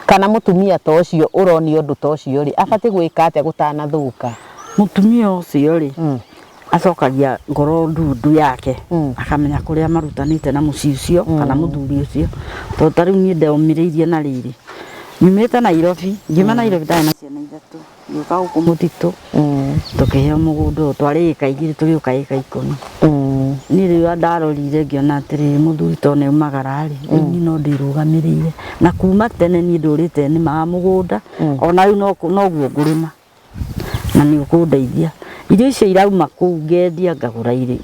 Kana mũtumia ta ũcio ũronio ũndũ ta ũcio rĩ, abatiĩ gwĩka atĩa gũtanathũka? Mũtumia ũcio rĩ, acokagia ngoro ndundu yake akamenya kũrĩa marutanĩte na mũciĩ ũcio kana mũthuri ũcio. Tondũ ta rĩu niĩ ndeũmĩrĩirie na rĩrĩ, nyumĩte Nairobi, ngiuma Nairobi ndarĩ na ciana ithatũ, ngĩũka gũkũ mũtitũ, tũkĩheo mũgũnda ũyũ, twarĩ ĩka igĩrĩ tũgĩũka ĩka ikũmi. Niĩ rĩrĩa ndarorire ngĩona atĩrĩrĩ mũthuri to nĩ aumagara rĩ, rĩu niĩ no ndĩrũgamĩrĩire. Na kuma tene niĩ ndũrĩte nĩmaga mũgũnda, ona rĩu noguo ngũrĩma. Na nĩ ũkũndeithia. Irio icio irauma kũu ngendia ngagũra irio,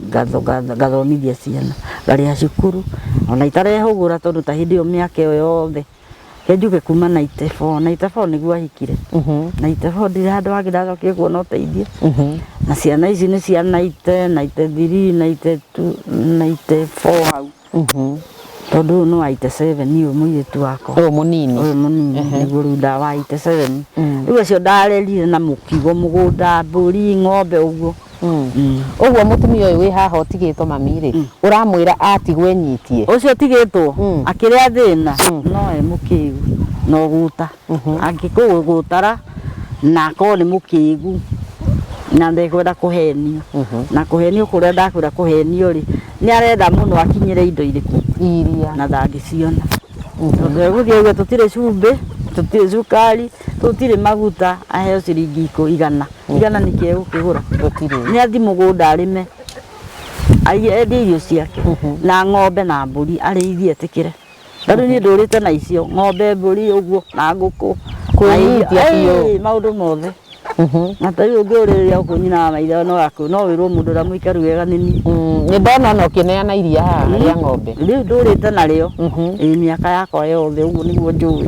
ngathomithia ciana, ngarĩha cukuru, ona itarehũgũra tondũ ta hĩndĩ ĩyo mĩaka ĩyo yothe, reke njuge kuma 94, 94 nĩguo ahikire, 94 ndirĩ handũ hangĩ ndacokire kuona ũteithio, na ciana ici nĩ cia 90, 93, 92, 94 hau. Tondũ ũyũ nĩ wa 87 ũyũ mũirĩtu wakwa. Ũyũ mũnini. Ũyũ mũnini nĩguo rĩu nda wa 87. Rĩu acio ndarerire na mũkigo mũgũnda, mbũri, ng'ombe ũguo. Ũguo mũtumia ũyũ wĩ haha ũtigĩtwo mami rĩ, ũramwĩra atigwo enyitie? Ũcio ũtigĩtwo akĩrĩa thĩna no e mũkĩgu na ũgũta. Angĩkũgũtara na akorwo nĩ mũkĩgu na ndekwenda kũhenio. Na kũhenio kũrĩa ndakwĩra kũhenio rĩ, nĩ arenda mũno akinyĩre indo irĩkũ? Iria. Na ndangĩciona. Tondũ egũthiĩ auge tũtirĩ cumbĩ, tũtirĩ cukari, tũtirĩ maguta, aheo ciringi igana. Igana nĩkĩ egũkĩgũra? Gũtirĩ. Nĩ athiĩ mũgũnda arĩme, endie irio ciake na ng'ombe na mbũri arĩithie etĩkĩre. Ta rĩu niĩ ndũrĩte na icio, ng'ombe, mbũri ũguo na ngũkũ. Kwĩnyitia biũ. Ĩĩ, maũndũ mothe. Na ta rĩu ũngĩũrĩrĩria gũkũ nyina wa maithe no akũ no wĩrwo mũndũ ũrĩa mũikaru wega nĩ niĩ. Nĩ ndona ona ũkĩneana iria haha rĩa ng'ombe. Rĩu ndũrĩte narĩo. Ĩĩ mĩaka yakwa yothe ũguo nĩguo njũĩ.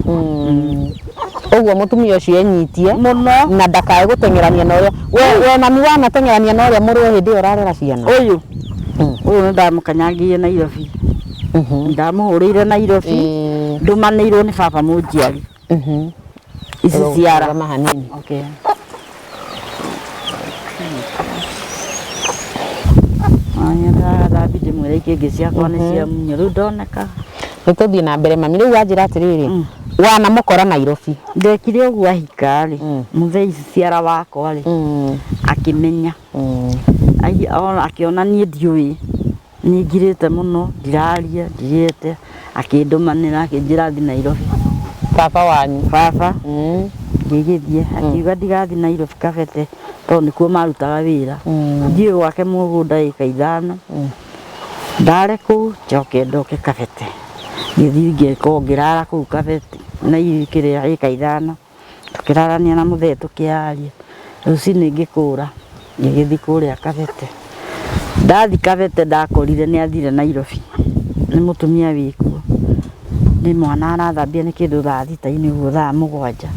Ũguo mũtumia ũcio enyitie Mũno. na ndakae gũteng'erania na ũrĩa we mami wanateng'erania na ũrĩa mũrũwe hĩndĩ ĩyo ũrarera ciana. Ũyũ. Ũyũ nĩ ndamũkanyangĩire Nairobi. Ndamũhũrĩire Nairobi. Ndũmanĩirwo nĩ baba mũnjiari. Ici ciara. Rũgama hanini. Okay. Aya ndĩrathambia ndĩmwĩre ikĩngĩ ciakwa nĩ cia munyo rĩu ndoneka. Nĩ tũthiĩ na mbere mami. Rĩu wanjĩra atĩrĩrĩ, wanamũkora Nairobi. Ndekire ũguo ahika rĩ, mũthee ici ciara wakwa rĩ, akĩmenya. Akĩona niĩ ndiũĩ, nĩ ngirĩte mũno, ndiraria, ndirĩte, akĩndũmanĩra akĩnjĩra thiĩ Nairobi. Baba wanyu. Baba. Ngĩgĩthiĩ, akiuga ndigathiĩ Nairobi Kabete tondũ nĩkuo marutaga wĩra. Thiĩ gwake mũgũnda ĩka 5, ndare kũu njoke ndoke Kabete. Ngĩthiĩ ngĩkorwo ngĩrara kũu Kabete na kĩrĩa ĩka 5. Tũkĩrarania na mũthee tũkĩaria. Rũcinĩ ngĩkũra ngĩgĩthiĩ kũrĩa Kabete. Ndathiĩ Kabete ndakorire nĩ athire Nairobi. Nĩ mũtumia wĩkuo. Nĩ mwana arathambia nĩ kĩndũ thaa 6-inĩ ũguo thaa 7.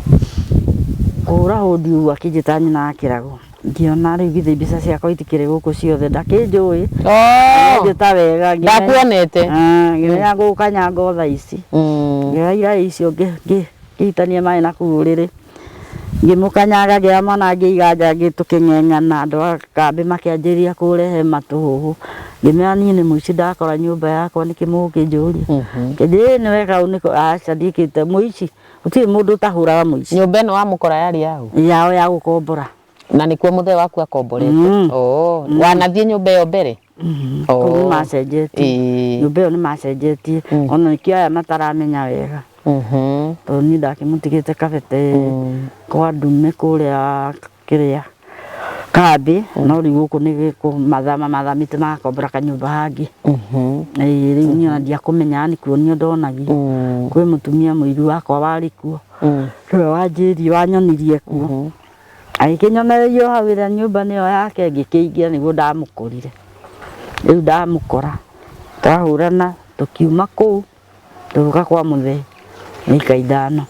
Kũhũra hũndi ũguo akĩnjĩta nyina wa kĩrago. Ngĩona rĩu githĩ mbica ciakwa itikĩrĩ gũkũ ciothe ndakĩnjũĩ. Anjĩta wega. Ndakuonete. Ngĩmenya ngũkanyanga thaa ici. Ngĩoya iraĩ icio ngĩitania maĩ na kũu ũrĩrĩ. Ngĩmũkanyaga ngĩoya mwana ngĩiga nja tũkĩng'eng'ana andũ a kambĩ makĩanjĩrĩria kũrehe matũhũhũ. Ngĩmera niĩ nĩ mũici ndakora nyũmba yakwa nĩkĩ mũgũkĩnjũria. Ngĩnjĩra ĩĩ nĩ weka ũũ nĩkũ aca ndiĩkĩte mũici. Gũtirĩ mũndũ ũtahũraga mũici. Nyũmba ĩno wamũkora yarĩ yaũ? Yao ya gũkombora. Na nĩkuo mũthee waku akomborete? Wanathiĩ nyũmba ĩyo mbere? Kũu nĩ macenjetie. Nyũmba ĩyo nĩ macenjetie. Ona nĩkĩo aya mataramenya wega. Tondũ niĩ ndakĩmũtigĩte Kabete kwa ndume kũrĩa kĩrĩa kambĩ, no rĩu gũkũ nĩ mathama mathamĩte magakombora kanyũmba hangĩ. Rĩu niĩ ona ndiakũmenya nĩ kuonio ndonagio. Kwĩ mũtumia mũiru wakwa warĩ kuo. Nĩwe wanjĩrire wanyonirie kuo. Agĩkĩnyonereria o hau ĩrĩa nyũmba nĩyo yake ngĩkĩingĩra nĩguo ndamũkorire. Rĩu ndamũkora twahũrana tũkiuma kũu tũgĩũka kwa mũthee ĩka 5.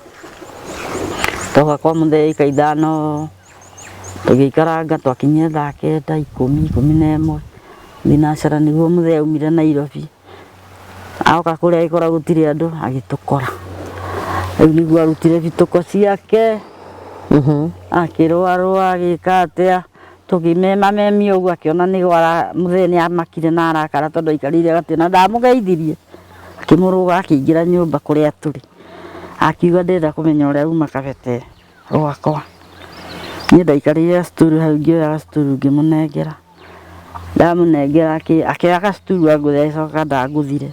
Twoka kwa mũthee ĩka 5 tũgĩikaranga twakinyire thaa 9 10 11 thinacara nĩguo mũthee aumire Nairobi. Aoka kũrĩa agĩkora gũtirĩ andũ agĩtũkora. Rĩu nĩguo arutire bitũko ciake akĩrũarũa agĩka atĩa tũkĩmemamemia ũguo akĩona nĩ mũthee nĩ amakire na arakara tondũ aikarĩire gatĩ na ndamũgeithirie. Akĩmũrũga akĩingĩra nyũmba kũrĩa tũrĩ. Akiuga ndĩrenda kũmenya ũrĩa uma Kabete gwakwa. Niĩ ndaikarĩire gacuturu hau ngĩoya gacuturu ngĩmũnengera. Ndamũnengera akĩoya gacuturu angũthĩra agĩcoka ndangũthire.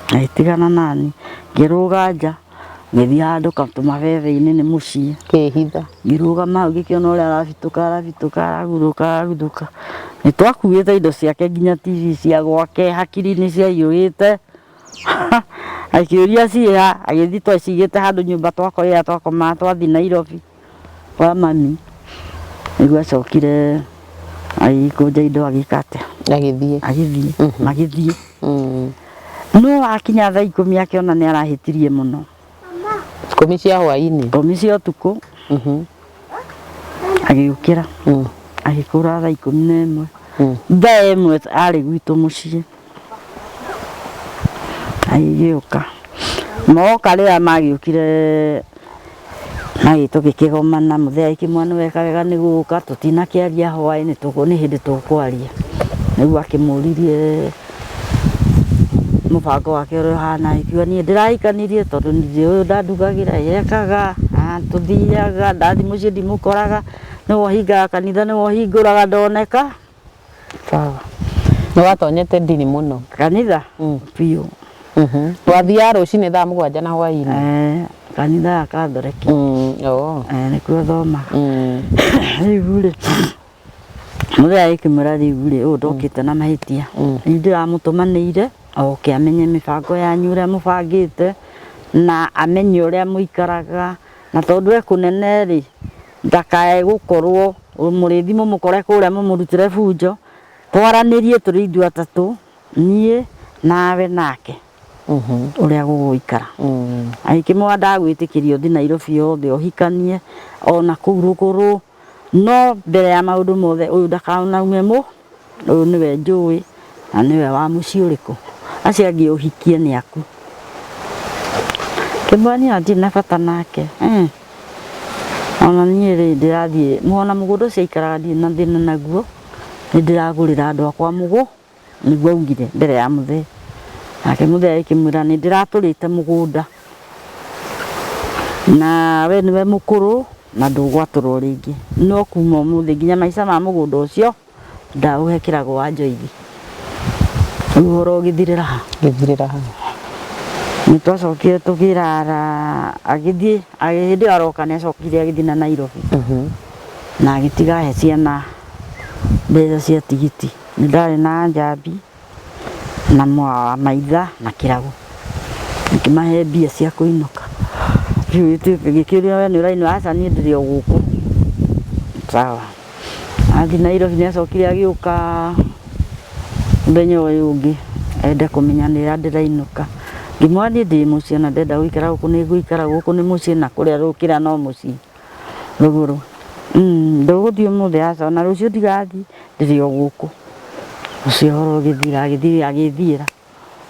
Agĩtigana nani. Ngĩrũga nja ngĩthiĩ handũ tũmabebe-inĩ nĩ mũciĩ. Kĩhitha. Ngĩrũgama hau ngĩkĩona ũrĩa arabitũka arabitũka aragurũka araguthũka. Nĩ twakuĩte indo ciake nginya TV cia gwake hakiri nĩ ciaiyũrĩte. Akĩũria ciĩha agĩthiĩ twacigĩte handũ nyũmba twakorera twakomaga twathiĩ Nairobi kwa mami. Nĩguo acokire agĩkũnja indo agĩka atĩa? Agĩthiĩ. Agĩthiĩ, magĩthiĩ. No akinya thaa 10 akĩona nĩ arahĩtirie mũno. 10 cia hwaĩ-inĩ. 10 cia ũtukũ. Agĩũkĩra. Agĩkũra thaa 11. Thaa 1 arĩ gwitũ mũciĩ. Agĩgĩũka. Moka rĩrĩa magĩũkire magĩ tũgĩkĩgomana mũthee agĩkĩmwĩra nĩ weka wega nĩ gũka tũtinakĩaria hwaĩ-inĩ nĩ hĩndĩ tũkwaria. Nĩguo akĩmũririe mũbango wake ũrĩa ũhana agĩkiuga niĩ ndĩrahikanirie tondũ ndirĩ ũyũ ndandugagĩra ekaga tũthiaga ndathiĩ mũciĩ ndimũkoraga nĩwe ũhingaga kanitha nĩwe ũhingũraga ndoneka. Sawa. Nĩ watonyete ndini mũno? Kanitha? Biũ. Wathiaga rũcinĩ thaa 7 na hwaĩ-inĩ? Kanitha ya Katholeki. Nĩkuo thomaga. Rĩu rĩ, mũthee agĩkĩmwĩra rĩu rĩ, ũyũ ndokĩte na mahĩtia. Niĩ ndĩramũtũmanĩire oke amenye mĩbango yanyu ũrĩa mũbangĩte na amenye ũrĩa mũikaraga na tondũ e kũnene rĩ, ndakae gũkorwo mũrĩthi mũmũkore kũrĩa mũmũrutĩre bunjo, twaranĩrie tũrĩ ithuĩ atatũ, niĩ nawe nake ũrĩa gũgũikara. Agĩkĩmwĩra ndagwĩtĩkĩria ũthiĩ Nairobi yothe ũhikanie ona kũu rũgũrũ, no mbere ya maũndũ mothe ũyũ ndakanaume mũ, ũyũ nĩwe njũĩ Na nĩwe wa mũciĩ ũrĩkũ? Acio angĩ ũhikie nĩ aku. Kĩmwĩra niĩ ona ndirĩ na bata nake. Eh. Ona niĩ rĩ ndĩrathiĩ ona mũgũnda ũcio aikaraga ndirĩ na thĩna naguo, nĩ ndĩragũrĩra andũ akwa mũgũ nĩguo augire mbere ya mũthee. Nake mũthee agĩkĩmwĩra nĩ ndĩratũrĩte mũgũnda na we nĩwe mũkũrũ na ndũgwatũrwo rĩngĩ. No kuma ũmũthĩ nginya maica ma mũgũnda ũcio ndaũhe kĩrago wa Njoithi. Rĩu ũhoro ũgĩthirĩra ha? Gĩthirĩra ha? Nĩ twacokire tũkĩrara agĩthiĩ hĩndĩ ĩyo aroka nĩ acokire agĩthiĩ na Nairobi na agĩtiga he ciana mbeca cia tigiti. Nĩ ndarĩ na Njambi na Maitha na Kĩrago, ngĩmahe mbia cia kũinũka. Rĩu ngĩkĩũrio we nĩ ũrainũka? Aca niĩ ndĩrĩ o gũkũ. Sawa. Athiĩ Nairobi nĩ acokire agĩũka mũthenya ũyũ ũngĩ ende kũmenya nĩra ndĩrainũka. Ngĩmwĩra niĩ ndĩ mũciĩ ona ndenda gũikara gũkũ nĩ ngũikara gũkũ nĩ mũciĩ na kũrĩa rũkĩra no mũciĩ rũgũrũ. Ndũgũthiĩ ũmũthĩ? Aca ona rũciũ ndigathiĩ ndĩrĩ o gũkũ. Ũcio ũhoro ũgĩthira agĩthiĩ agĩthiĩra.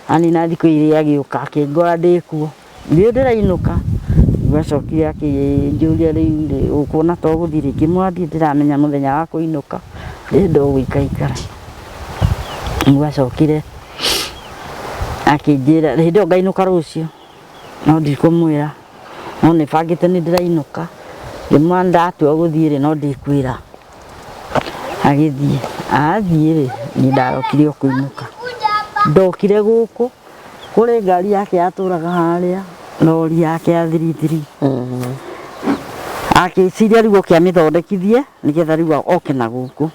Anina thikũ igĩrĩ agĩũka akĩngora ndĩkuo, ndiũĩ ndĩrainũka, nĩguo acokire akĩnjũria rĩu rĩ ũkuona ta ũgũthiĩ rĩ, ngĩmwĩra ndirĩ ndĩramenya mũthenya wa kũinũka, ndĩrenda o gũikaikara. Nĩguo acokire akĩnjĩra hĩndĩ ĩyo ngainũka rũciũ, no ndikũmwĩra, no nĩ bangĩte nĩ ndĩrainũka, ngĩmwĩra ndatua gũthiĩ rĩ no ndĩkwĩra. Agĩthiĩ, athiĩ rĩ, niĩ ndarokire o kũinũka. Ndokire gũkũ, kũrĩ ngari yake yatũraga harĩa, rori yake ya 33. Akĩciria rĩu oke amĩthondekithie, nĩgetha rĩu oke na gũkũ.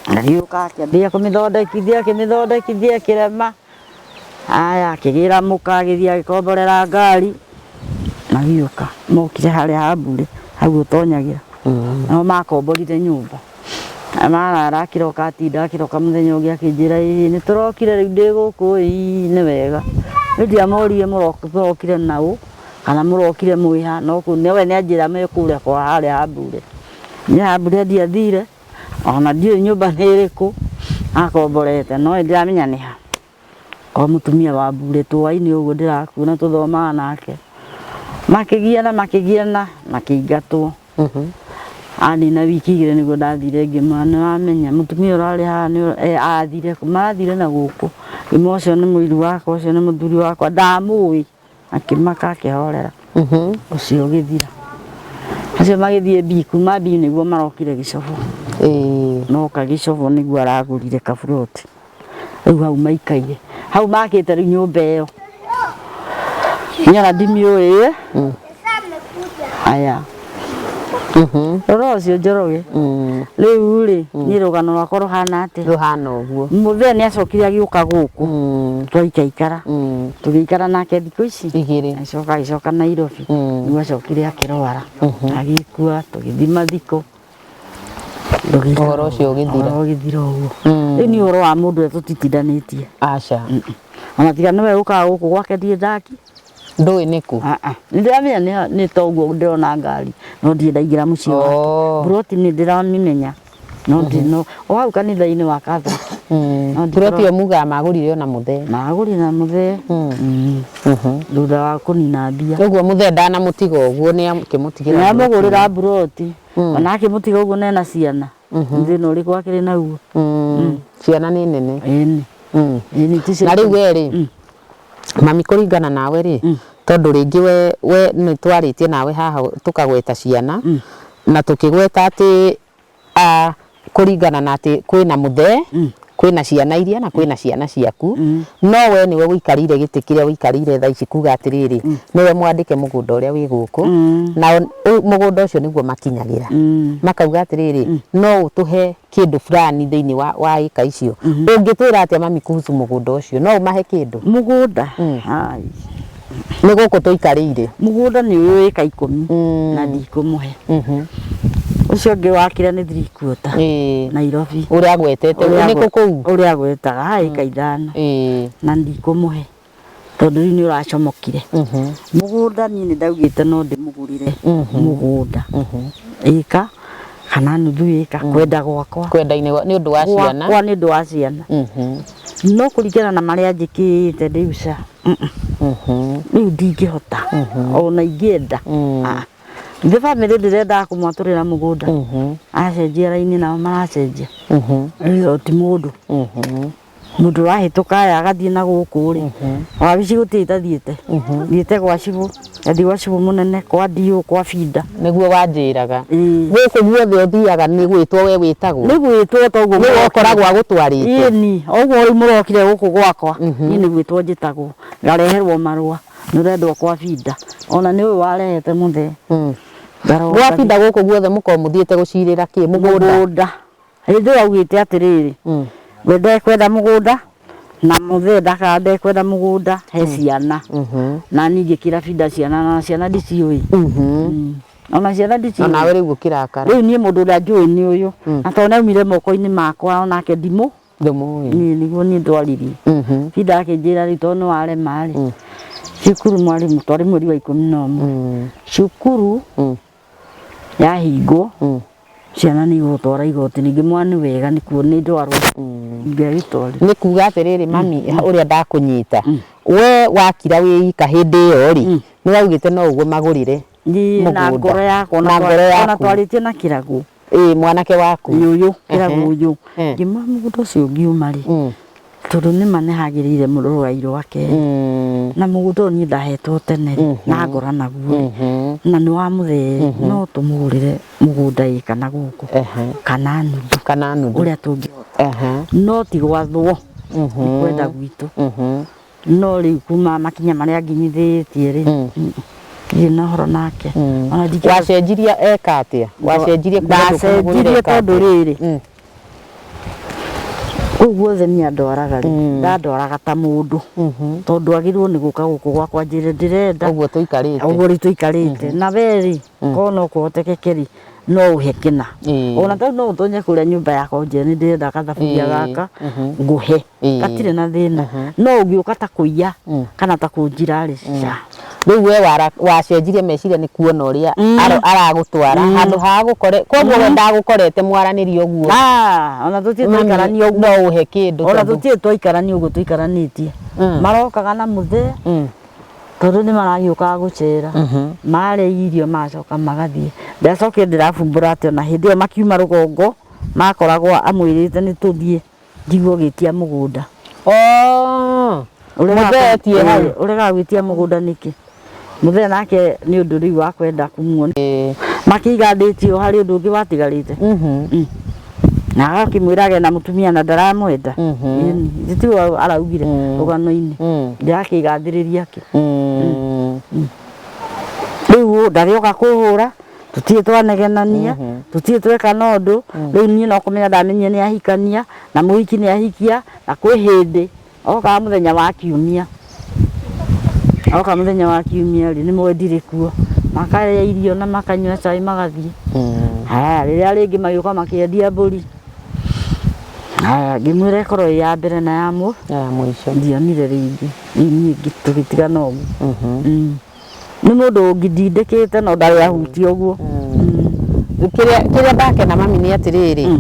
Agĩũka akĩambĩrĩria kũmĩthondekithia, akĩmĩthondekithia ĩkĩrema. Aya akĩgĩra mũka agĩthiĩ agĩkomborera ngari magĩũka mokire harĩa ha Mbure hau ũtonyagĩra nao makomborire nyũmba Na marara akĩroka atinda akĩroka mũthenya ũngĩ akĩnjĩra ĩĩ nĩ tũrokire rĩu ndĩ gũkũ ĩĩ nĩ wega niĩ ndiamoririe mũrokire naũ kana mũrokire mwĩha no we nĩ anjĩra me kũrĩa kwa harĩa ha Mbure niĩ ha Mbure ndiathire ona ndiũĩ nyũmba nĩ ĩrĩkũ akomborete no nĩndĩramenya nĩ ha. Kwa mũtumia wa Mbure tũainĩ ũguo ndĩrakuona tũthomaga nake. Makĩgiana makĩgiana makĩingatwo. Anina wiki igĩrĩ nĩguo ndathire ngĩmwĩra nĩwamenya mũtumia ũrarĩ haha nĩ athire marathire na gũkũ. Ngĩmwĩra ũcio nĩ mũiru wakwa ũcio nĩ mũthuri wakwa ndamũĩ. Akĩmaka akĩhorera. Ũcio ũgĩthira. Acio magĩthiĩ B kuma B nĩguo marokire Gĩcobo. Moka Gĩcobo nĩguo aragũrire kaburoti. Rĩu hau maikaire. Hau makĩte rĩu nyũmba ĩyo. Niĩ ona ndimĩũĩ. Aya. Rora ũcio Njoroge. Rĩu rĩ, niĩ rũgano rwakwa rũhana atĩa? Rũhana ũguo. Mũthee nĩ acokire agĩũka gũkũ. Twaikaikara. Tũgĩikara nake thikũ ici igĩrĩ. Agĩcoka agĩcoka Nairobi. Nĩguo acokire akĩrwara. Agĩkua tũgĩthiĩ mathiko. Ũhoro ũcio ũgĩthira. Ũhoro ũgĩthira ũguo. Rĩu nĩ ũhoro wa mũndũ ũrĩa tũtitindanĩtie. Aca. Ona tiga nĩwe ũkaga gũkũ gwake ndirĩ ndaki. Ndũĩ nĩ kũ? Ah, ah. Nĩ ndĩramenya nĩ ta ũguo ndĩrona ngari no ndirĩ ndaingĩra mũciĩ wake. Buroti nĩ ndĩramĩmenya no ndirĩ no o hau kanitha-inĩ wa Catholic. No ndirĩ Buroti ĩyo mugaga magũrire ona mũthee. Magũrire na mũthee. Thutha wa kũnina mbia. Ũguo mũthee ndanamũtiga ũguo nĩ akĩmũtigĩra. Nĩ amũgũrĩra buroti. Ona akĩmũtiga ũguo na ena ciana. Thĩna ũrĩkũ akĩrĩ naguo? Ciana nĩ nene. Ĩni. Ĩni ti Na rĩu we rĩ, mami kũringana nawe rĩ, tondũ rĩngĩ we we nĩ twarĩtie nawe haha tũkagweta ciana, na tũkĩgweta atĩ kũringana na atĩ kwĩna mũthee, kwĩna ciana iria na kwĩna ciana ciaku, no we nĩwe ũikarĩire gĩtĩ kĩrĩa ũikarĩire thaa ici kuga atĩrĩrĩ, nĩwe mwandĩke mũgũnda ũrĩa wĩ gũkũ, na mũgũnda ũcio nĩguo makinyagĩra, makauga atĩrĩrĩ, no ũtũhe kĩndũ fulani thĩinĩ wa, wa ĩka icio ũngĩtwĩra atĩa mami kuhusu mũgũnda ũcio no ũmahe kĩndũ Mũgũnda Ai. nĩ gũkũ tũikarĩire Mũgũnda nĩ ũyũ ĩka 10 na ndikũmũhe. Ũcio ũngĩ wakĩra nĩ 3/4 Nairobi. Ũrĩa agwetete nĩ kũ kũu? Ũrĩa agwetaga haha ĩka 5 na ndikũmũhe. Tondũ rĩu nĩ ũracomokire. Mũgũnda niĩ nĩ ndaugĩte no ndĩmũgũrĩre mũgũnda ĩka kana nuthu ĩka kwenda gwakwa. Kwenda-inĩ nĩ ũndũ wa ciana. Gwakwa nĩ ũndũ wa ciana. No kũringana na marĩa njĩkĩte rĩu ca rĩu ndingĩhota ona ingĩenda. Ah. Ithe bamĩrĩ ndĩrendaga kũmwatũrĩra mũgũnda, acenjia raini nao maracenjia. Ĩyo ti mũndũ mũndũ ũrahĩtũka aya agathiĩ na gũkũ rĩ, wabici gũtirĩ itathiĩte, thiĩte gwa cibũ, ngathiĩ gwa cibũ mũnene, kwa DO, kwa binda. Nĩguo wanjĩraga. Ĩĩ. Gũkũ guothe ũthiaga nĩ gwĩtwo we wĩtagwo. Nĩ gwĩtwo toguo. Nĩwe ũkoragwo agũtwarĩte. Ĩni, ũguo rĩu mũrokire gũkũ gwakwa, niĩ nĩ gwĩtwo njĩtagwo, ngareherwo marũa, nĩ ũrendwo kwa binda, ona nĩ ũyũ warehete mũthee. Ngaroka. Gwa binda gũkũ guothe mũkoragwo mũthiĩte gũcirĩra kĩ? Mũgũnda? Mũgũnda. Hĩndĩ ĩyo augĩte atĩrĩrĩ, we ndekwenda mũgũnda na mũthee ndaka ndekwenda mũgũnda he ciana. Na niĩ ngĩkĩra binda ciana na ciana ndiciũĩ. Ona ciana ndiciũĩ. Onawe rĩu ũkĩrakara. Rĩu niĩ mũndũ ũrĩa njũĩ nĩ ũyũ. Na tondũ nĩaumire moko-inĩ makwa onake ndimũ. Ndũmũĩ. Niĩ nĩguo niĩ ndwaririe. Binda akĩnjĩra rĩu tondũ nĩ warema rĩ, cukuru mwarimũ twarĩ mweri wa 11. Cukuru yahingwo ciana nĩ igũgũtwara igoti ningĩ mwana nĩ wega nĩ kuo nĩ ndwarwo ingĩagĩtwarire. Nĩ kuga atĩrĩrĩ mami, ũrĩa ndakũnyita, we wakira wĩ ika hĩndĩ ĩyo rĩ, nĩ waugĩte no ũguo magũrĩre Niĩ na mũgũnda. ngoro yakwa Na ngoro ona yaku. twarĩtie na kĩragũ. Ĩĩ, mwanake waku. Ũyũ kĩragũ ũyũ. Ehe. Ngĩmwĩra mũgũnda ũcio ũngiuma rĩ, tondũ nĩma nĩ hagĩrĩire rũgai rwake na mũgũnda ũyũ niĩ ndahetwo tene rĩ, na ngora naguo rĩ, na nĩ wa mũthee no tũmũgũrĩre mũgũnda ĩ kana gũkũ kana nuthu Kana nuthu. ũrĩa tũngĩhota, no ti gwathwo, nĩ kwenda gwitũ. No rĩu kuma makinya marĩa nginyithĩtie rĩ, ndirĩ na ũhoro nake. Ona ndingĩhota. Wacenjirie eka atĩa? Wacenjirie kuma ndũkũmũgũrĩra Ndacenjirie eka tondũ atĩa? rĩrĩ, kũu guothe niĩ andwaraga rĩ, ndandwaraga ta mũndũ, tondũ agĩrĩirwo nĩ gũka gũkũ gwakwa njĩre ndĩrenda Ũguo tũikarĩte. Ũguo rĩu tũikarĩte na we rĩ, korwo no kũhotekeke rĩ, no ũhe kĩna. Ona tarĩu no ũtonye kũrĩa nyũmba yakwa ũnjĩre nĩ ndĩrenda gathaburia gaka, ngũhe. Gatirĩ na thĩna. No ũngĩũka ta kũiya kana ta kũnjira rĩ, ca. Rĩu we wacenjirie meciria nĩ kuona ũrĩa aragũtwara handũ ha gũkore, koguo we ndagũkorete mwaranĩrie ũguo. Ah, ona tũtirĩ twaikarania ũguo. No ũhe kĩndũ Ona tondũ. tũtirĩ twaikarania ũguo tũikaranĩtie. Marokaga na mũthee tondũ nĩ maragĩũkaga gũcera, marĩa irio magacoka magathiĩ. Ndĩracokire ndĩrabumbũra atĩ ona hĩndĩ ĩyo makiuma rũgongo makoragwo amwĩrĩte nĩ tũthiĩ njigue ũgĩtia mũgũnda. Oh, mũthee etie hau. Ũregaga gwĩtia mũgũnda nĩkĩ? Mũthee nake nĩ ũndũ rĩu wa kwenda kumuona. Makĩiga ndĩti o harĩ ũndũ ũngĩ watigarĩte. Na agakĩmwĩra agĩe na mũtumia na ndaramwenda. Ĩni, tiguo araugire rũgano-inĩ. Ndĩrakĩgathĩrĩria kĩ. Rĩu ndarĩoka kũhũra, tũtirĩ twanegenania, tũtirĩ tweka na ũndũ. Rĩu niĩ no kũmenya ndamenyire nĩ ahikania, na mũhiki nĩ ahikia, na kwĩ hĩndĩ okaga mũthenya wa kiumia. Oka mũthenya wa kiumia rĩ, nĩ moĩ ndirĩ kuo. Makarĩa irio na makanyua cai magathiĩ. Haya, rĩrĩa rĩngĩ magĩũka makĩendia mbũri. Haya, ngĩmwĩra ĩkorwo ĩ ya mbere na ya Ya mũico. Ndionire rĩngĩ. Rĩu niĩ tũgĩtigana ũguo. Nĩ mũndũ ũngĩndindĩkĩte no ndarĩ ahutia ũguo. Kĩrĩa kĩrĩa ndakena mami nĩ atĩrĩrĩ,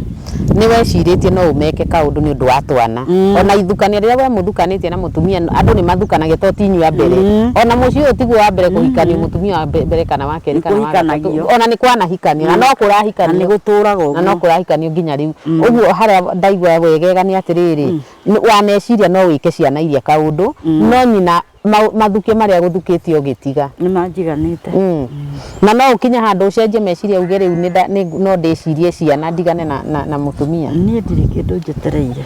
nĩ wecirĩtie no ũmeke kaũndũ nĩ ũndũ wa twana. Ona ithukania rĩrĩa we mũthukanĩtie na mũtumia, andũ nĩ mathukanagia to ti inyuĩ a mbere. Ona mũciĩ ũyũ tiguo wa mbere kũhikanio mũtumia wa mbere kana wa kerĩ kana wa gatatũ. Kũhikanagio. Ona nĩ kwanahikanio na no kũrahikanio. Na nĩ gũtũraga Na no ũguo. kũrahikanio nginya rĩu. Ũguo harĩa ndaigua wegega nĩ atĩrĩrĩ, waneciria no wĩke ciana iria kaũndũ, no nyina mathukio marĩa gũthukĩtie ũgĩtiga. Nĩ manjiganĩte. Na no ũkinye handũ ũcenjie meciria uge rĩu no ndĩcirie ciana ndigane na mũtumia. Niĩ ndirĩ kĩndũ njetereire.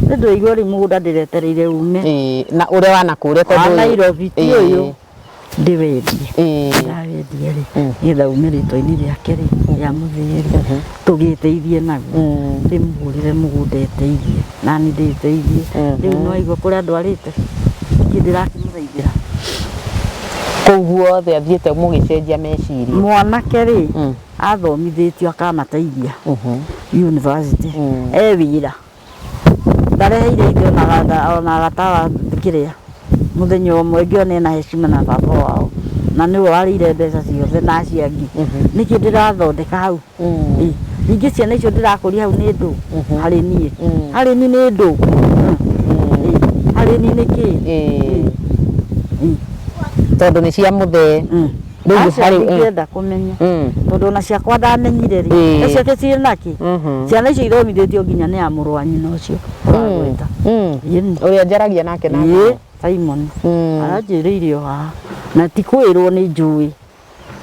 Nĩ ndĩraigua rĩu mũgũnda ndĩretereire ume. Ĩĩ, na ũrĩa wanakũria tondũ Wa ũyũ- Nairobi ti Ĩĩ. ũyũ. Ndĩwendie. Ĩĩ. Ndawendia rĩ, nĩgetha ume rĩtwa-inĩ rĩake rĩ, rĩa mũthee rĩ, tũgĩteithie naguo. Ndĩmũgũrĩre mũgũnda eteithie, nani ndĩteithie. Rĩu nĩ waigua kũrĩa ndwarĩte, ningĩ ndĩrakĩmũthaithĩra. Kũu guothe athiĩte mũgĩcenjia meciria. Mwanake rĩ, athomithĩtio akamateithia university, e wĩra. Ndareheire ithe ona gatawa kĩrĩa mũthenya ũmwe ngĩona ena heshima na baba wao na nĩwe warĩire mbeca ciothe na acio angĩ. Nĩkĩ ndĩrathondeka hau? Ĩ, Ningĩ ciana icio ndĩrakũria hau nĩ ndũ harĩ niĩ. Harĩ niĩ nĩ ndũ. Ĩĩ. Harĩ niĩ nĩ kĩ? Tondũ nĩ cia mũthee. Rĩu Aca harĩ ndingĩenda kũmenya. Tondũ ona ciakwa ndamenyire rĩ, Ĩĩ. ciake cirĩ nakĩ? Ciana icio ithomithĩtio nginya nĩ a mũrũ wa nyina ũcio ũragweta. Ĩni. Ũrĩa njaragia nake na Ĩĩ, Simon. Aranjĩrĩire o haha. Na ti kwĩrwo nĩ njũĩ.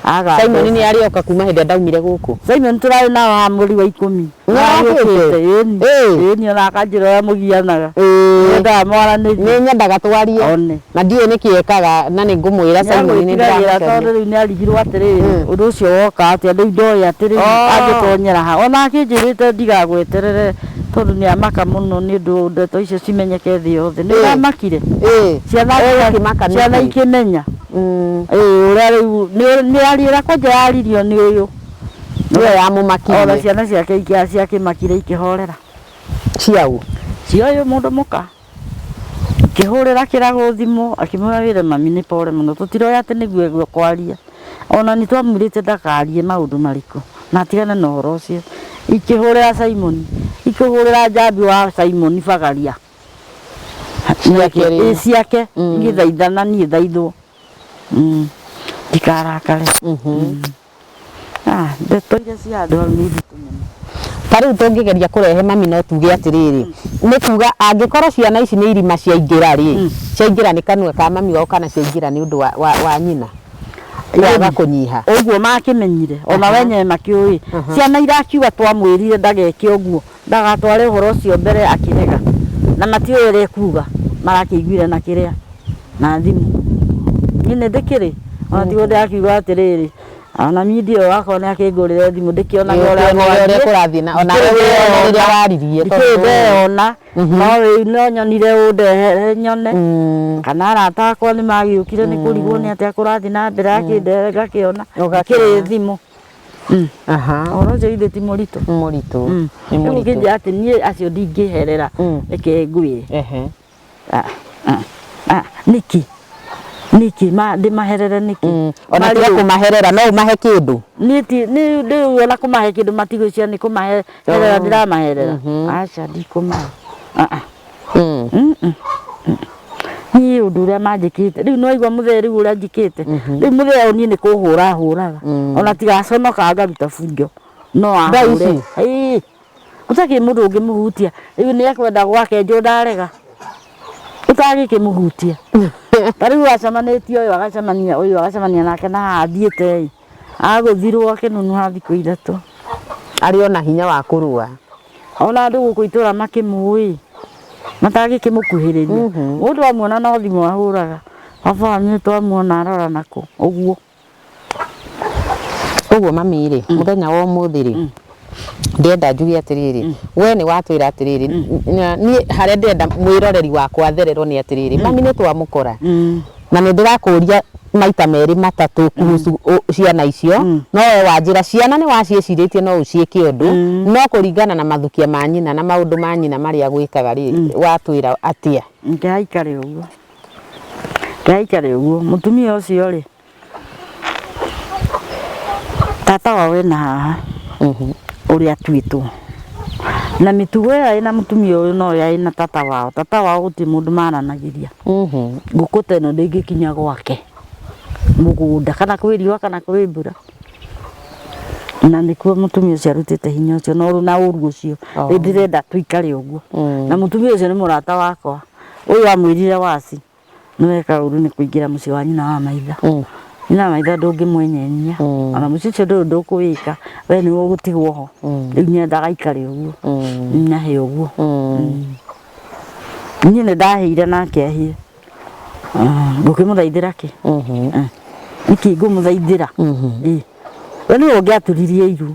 Aga Simon nĩ arĩoka kuma hĩndĩ ĩrĩa ndaumire gũkũ. Simon tũrarĩ nao haha mweri wa ikũmi. Nĩ arokĩte? Ĩni. Ĩĩ. Ĩni ona akanjĩra ũrĩa mũgianaga. Ĩĩ. Nyendaga mwaranĩrie. Nĩ nyendaga twarie. One. Na ndiũĩ nĩkĩ ekaga na nĩ ngũmwĩra Simon nĩ Nĩagwĩtigagĩra ndĩramũcaria. tondũ rĩu nĩarigirwo atĩrĩrĩ ũndũ ũcio woka atĩa rĩu ndoĩ atĩrĩrĩ Oh. angĩtonyera ha ona akĩnjĩrĩte ndigagweterere tondũ nĩamaka mũno nĩ ũndũ ndeto icio cimenyeke thĩ yothe nĩ Ĩĩ. ũramakire Ĩĩ. ciana Ũgũkĩmaka nĩkĩ? ciana ikĩmenya Ĩĩ, ũrĩa rĩu mĩario ĩrĩa kwanja yaririo nĩ ũyũ Nĩyo ona yamũmakirie. ciana ciake ciakĩmakire ikĩhorera Ciaũ? cia ũyũ mũndũ mũka ikĩhũrĩra kĩragũ thimũ akĩmwĩra wĩre mami nĩ pore mũno tũtiroĩ atĩ nĩguo egũka kwaria ona nĩ twamwĩrĩte ndakarie maũndũ marĩkũ na atigane na ũhoro ũcio ikĩhũrĩra Simon ikĩhũrĩra njambi wa Simon Bagaria Ciake rĩ? Ĩ, ciake ngĩthaithana niĩ thaithwo ndikarakare. Ah, ndeto iria cia andũ hau nĩ nditũ mũno. Ta rĩu tũngĩgeria kũrehe mami no tuge atĩrĩrĩ, nĩ kuga angĩkorwo ciana ici nĩ irima ciaingĩra rĩ, ciaingĩra nĩ kanua ka mami wao kana ciaingĩra nĩ ũndũ wa, wa, wa nyina kwaga kũnyiha. Ũguo makĩmenyire ona wenyewe makĩũĩ ciana irakiuga twamwĩrire ndageke ũguo ndagatware ũhoro ũcio mbere akĩrega na matiũĩ ũrĩa ekuga marakĩiguire na kĩrĩa na thimũ niĩ nĩ ndĩkĩrĩ ona tiguo ndĩrakiuga atĩrĩrĩ ona media ĩyo akorwo nĩ akĩngũrĩre thimũ ndĩkĩonaga ũrĩa Ũkĩonaga ũrĩa kũrathiĩ na ona wewe rĩrĩa waririe ndikĩrĩ ndeyona no rĩu no nyonire ũndehere nyone kana arata akwa nĩ magĩũkire nĩ kũrigwo nĩ atĩa kũrathiĩ na mbere akĩndehere ngakĩona Ũgakĩona. ndikĩrĩ thimũ. Aha. Ũhoro ũcio ithe ti mũritũ. Mũritũ. Nĩ Rĩu mũritũ. ũkĩnjĩra atĩ niĩ acio ndingĩherera reke ngwĩre. Ehe. Ah, ah, ah, nĩkĩ nĩkĩ ndĩmaherere nĩkĩ? Ona Marĩ tiga ũ? kũmaherera no ũmahe kĩndũ. Niĩ ti nĩ rĩu ona kũmahe kĩndũ matigwĩciria nĩ kũmaherera ndĩramaherera. Aca ndikũmahe. Ah, ah. Niĩ ũndũ ũrĩa manjĩkĩte rĩu nĩwaigua mũthee rĩu ũrĩa njĩkĩte rĩu mũthee ũyũ niĩ nĩ kũhũra hũraga ona tigaconoka ngaruta bunjo no ahũre. Ĩĩ gũtakĩrĩ mũndũ ũngĩmũhutia rĩu nĩ ekwenda gwake njũ ndarega ũtagĩkĩmũhutia ta rĩu acemanĩtie ũyũ agacemania ũyũ agacemania nake na haha athiĩte ĩ agũthirwo akĩnunuha thikũ ithatũ. Arĩ ona hinya wa kũrũa. Ona andũ gũkũ itũra makĩmũĩ matangĩkĩmũkuhĩrĩria mũndũ amuona no thimũ ahũraga baba wanyu nĩtwamuona arora nakũ ũguo. Ũguo mami rĩ, mũthenya wa ũmũthĩ rĩ, ndĩrenda njuge atĩrĩrĩ, we nĩ watwĩra atĩrĩrĩ, niĩ harĩa ndĩrenda mwĩroreri wakwa athererwo nĩ atĩrĩrĩ, mami nĩ twamũkora na nĩ ndĩrakũria maita merĩ matatũ kuhusu ciana icio, no we wanjĩra ciana nĩ waciĩcirĩtie no ũciĩke ũndũ, no kũringana na mathukia ma nyina na maũndũ ma nyina marĩa agwĩkaga rĩ, watwĩra atĩa? Reke aikare ũguo, reke aikare ũguo, mũtumia ũcio rĩ tata wao ena haha ũrĩa atuĩtwo na mĩtugo ĩyo ĩna mũtumia ũyũ no ĩyo ĩna tata wao. Tata wao gũtirĩ mũndũ maranagĩria. Ngũkũ ta ĩno ndĩngĩkinya gwake mũgũnda kana kwĩ riũa kana kwĩ mbura. Na nĩkuo mũtumia ũcio arutĩte hinya ũcio na ũru ũcio. Rĩu ndĩrenda tũikare ũguo. Na mũtumia ũcio nĩ mũrata wakwa. Ũyũ amwĩrire waci nĩweka ũru nĩ kũingĩra mũciĩ wa nyina wa maitha. Nyina wa maitha ndũngĩmwenyenyia ona mũciĩ ũcio ndũrĩ ũndũ ũkũwĩka we nĩwe ũgũtigwo ho. Rĩu nyendaga aikare ũguo nyahe ũguo. Niĩ nĩ ndahĩire nake ahĩe. Ngũkĩmũthaithĩra kĩ? Nĩkĩ ngũmũthaithĩra? Ĩ we nĩwe ũngĩaturirie iru.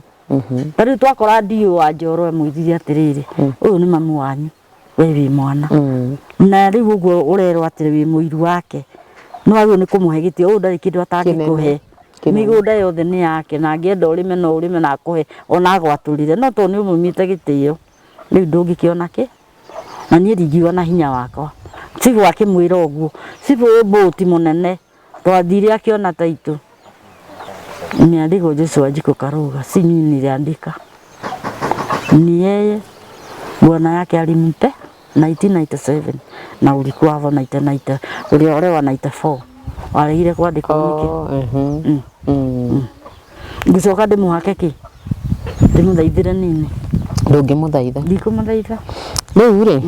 Ta rĩu twakora ndiũ wa Njoro amwĩrire atĩrĩrĩ, ũyũ nĩ mamu wanyu we wĩ mwana. Na rĩu ũguo ũrerwo atĩ wĩ mũiru wake nĩ wagĩrĩirwo nĩ kũmũhe gĩtĩo, ũyũ ndarĩ kĩndũ atangĩkũhe. Mĩgũnda yothe nĩ yake na angĩenda ũrĩme no ũrĩme na akũhe ona agwatũrĩre, no tondũ nĩ ũmũimĩte gĩtĩo rĩu ndũngĩkĩona kĩ. Na niĩ ndingiuga na hinya wakwa. Cibũ akĩmwĩra ũguo, cibũ wĩ mbũti mũnene twathire akĩona taitũ. Imeandikwo Joshua Wanjikũ Karũga, si mimi niliandika. Ni yeye bwana yake alimpe 1997 na ulikuwa hapo 1990 uliolewa 94 waregire kwandĩkwo nĩkĩ? Oh, mhm. Ngũcoka ndĩmũhake kĩ ndĩmũthaithĩre nini? Ndũngĩmũthaitha. Ndikũmũthaitha. Rĩu rĩ,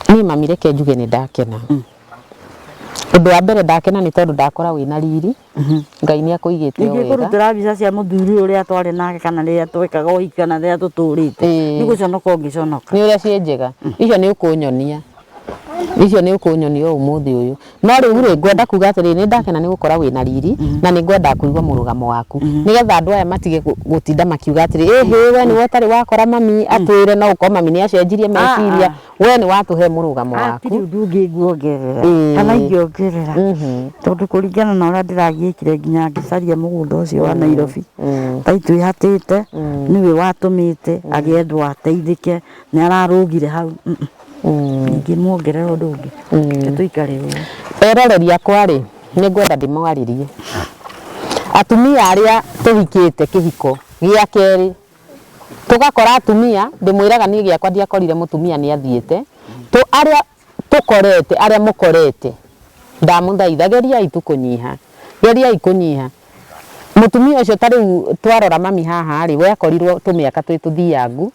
niĩ mami reke njuge nĩ ndakena. Ũndũ wa mbere ndakena nĩ tondũ ndakora wĩna riri. Ngai nĩ akũigĩte o Ningĩ wega. kũrutĩra mbica cia mũthuri ũrĩa twarĩ nake kana rĩrĩa twekaga ũhiki kana rĩrĩa tũtũrĩte, nĩ gũconoka ũngĩconoka. Nĩ ũrĩa ciĩ njega icio, nĩ ũkũnyonia icio, nĩ ũkũnyonia o ũmũthĩ ũyũ. No rĩu rĩ, ngwenda kuga atĩrĩrĩ, nĩ ndakena nĩ gũkora wĩna riri na nĩ ngwenda kũigua mũrũgamo waku nĩgetha andũ aya matige gũtinda makiuga atĩrĩ, ĩhĩ, we nĩwe ũtarĩ wakora mami atwĩre, no ũkorwo mami nĩ acenjirie meciria. We nĩ watũhe mũrũgamo waku. Hatirĩ ũndũ ũngĩ nguongerera kana ingĩongerera, tondũ kũringana na ũrĩa ndĩragiĩkire nginya ngĩcaria mũgũnda ũcio wa Nairobi, taitũ ĩhatĩte nĩwe watũmĩte agĩendwo ateithĩke, nĩ ararũgire hau. Ndingĩmuongerera ũndũ ũngĩ. Reke tũikare ũguo. Eroreri akwa rĩ, nĩ ngwenda ndĩmwarĩrie atumia arĩa tũhikĩte kĩhiko gĩa kerĩ, tũgakora atumia, ndĩmwĩraga niĩ gĩakwa ndiakorire mũtumia nĩ athiĩte, tũ arĩa tũkorete, arĩa mũkorete, ndamũthaitha geriai tu kũnyiha, geriai kũnyiha. Mũtumia ũcio ta rĩu twarora mami haha rĩ, we akorirwo tũmĩaka twĩ tũthiangu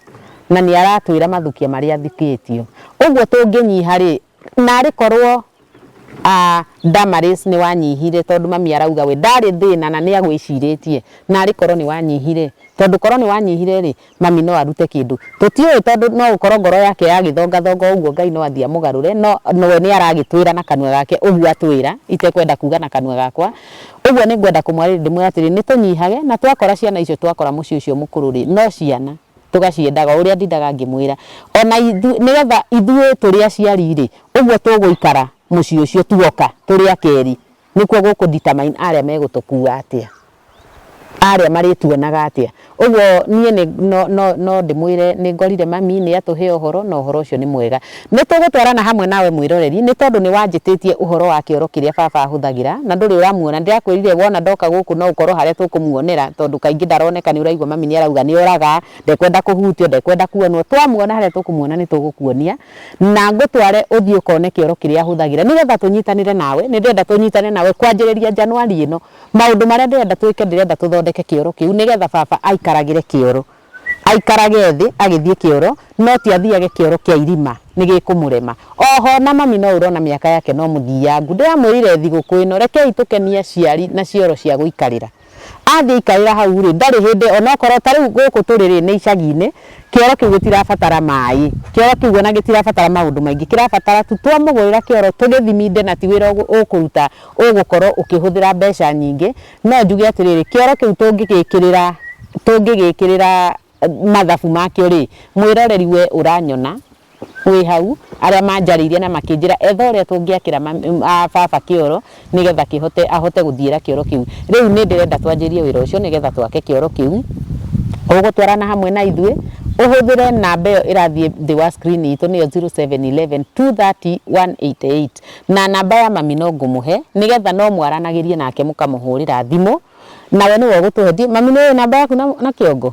na nĩ aratwĩra mathukia marĩa athikĩtio. Ũguo tũngĩnyiha rĩ, narĩ korwo Damaris nĩ wanyihire, tondũ mami arauga we ndarĩ thĩna na nĩ agwĩcirĩtie, narĩ korwo nĩ wanyihire, tondũ korwo nĩ wanyihire rĩ, mami no arute kĩndũ. Tũtiũĩ, tondũ no ũkorwo ngoro yake yagĩthongathonga ũguo, Ngai no athiĩ amũgarũre, no we nĩ aragĩtwĩra na kanua gake ũguo atwĩra, itekwenda kuga na kanua gakwa. Ũguo nĩ ngwenda kũmwarĩria ndĩmwĩre atĩrĩ, nĩ tũnyihage na twakora ciana icio, twakora mũciĩ ũcio mũkũrũ rĩ, no ciana tũgaciendaga o ũrĩa ndindaga ngĩmwĩra. Ona ithuĩ, nĩgetha ithuĩ tũrĩ aciari rĩ, ũguo tũgũikara mũciĩ ũcio tuoka tũrĩ akerĩ, nĩkuo gũkũ determine arĩa megũtũkua atĩa, arĩa marĩtuonaga atĩa. Ũguo niĩ nĩ no no no ndĩmwĩre nĩ ngorire mami nĩ atũhe ũhoro na ũhoro ũcio nĩ mwega. Nĩ tũgũtwarana hamwe nawe mwĩroreri, nĩ tondũ nĩ wanjĩtĩtie ũhoro wa kĩoro kĩrĩa baba ahũthagĩra na ndũrĩ ũramuona. Ndĩrakwĩrire wona ndoka gũkũ no ũkorwo harĩa tũkũmuonera, tondũ kaingĩ ndaroneka. Nĩ ũraigua mami nĩ arauga nĩ oraga, ndekwenda kũhutio, ndekwenda kuonwo. Twamuona harĩa tũkũmuona nĩ tũgũkuonia na ngũtware ũthiĩ ũkone kĩoro kĩrĩa ahũthagĩra, nĩgetha tũnyitanĩre nawe. Nĩ ndĩrenda tũnyitane nawe kwanjĩrĩria January ĩno. Maũndũ marĩa ndĩrenda twĩke, ndĩrenda tũthondeke kĩoro kĩu nĩgetha baba aikaragĩre kĩoro, aikarage thĩ agĩthiĩ kĩoro, no ti athiage kĩoro kĩa irima nĩ gĩkũmũrema. Oho na mami no ũrona mĩaka yake no mũthiangu. Ndĩramwĩrire thigũkũ ĩno rekei tũkenie aciari na cioro cia gũikarĩra. Athiĩ aikarĩra hau rĩ, ndarĩ hĩndĩ onokorwo ta rĩu gũkũ tũrĩ rĩ, nĩ icagi-inĩ, kĩoro kĩu gĩtirabatara maĩ, kĩoro kĩu ona gĩtirabatara maũndũ maingĩ, kĩrabatara tu twamũgũrĩra kĩoro tũgĩthiminde, na ti wĩra ũkũruta ũgũkorwo ũkĩhũthĩra mbeca nyingĩ. No njuge atĩrĩrĩ, kĩoro kĩu tũngĩgĩkĩrĩra, tũngĩgĩkĩrĩra mathabu makĩo rĩ, mwĩroreri we ũranyona wĩ hau, arĩa manjarĩirie na makĩnjĩra etha ũrĩa tũngĩakĩra baba kĩoro nĩgetha kĩhote ahote gũthiĩra kĩoro kĩu. Rĩu nĩ ndĩrenda twanjĩrie wĩra ũcio nĩgetha twake kĩoro kĩu. Ũgũtwarana hamwe na ithuĩ ũhũthĩre namba ĩyo ĩrathiĩ thĩ wa screen itũ, nĩyo 0711 230 188, na namba ya mami no ngũmũhe nĩgetha no mwaranagĩrie nake, mũkamũhũrĩra thimũ nawe nĩwe ũgũtũhe. Mami nĩ ũĩ namba yaku na kĩongo?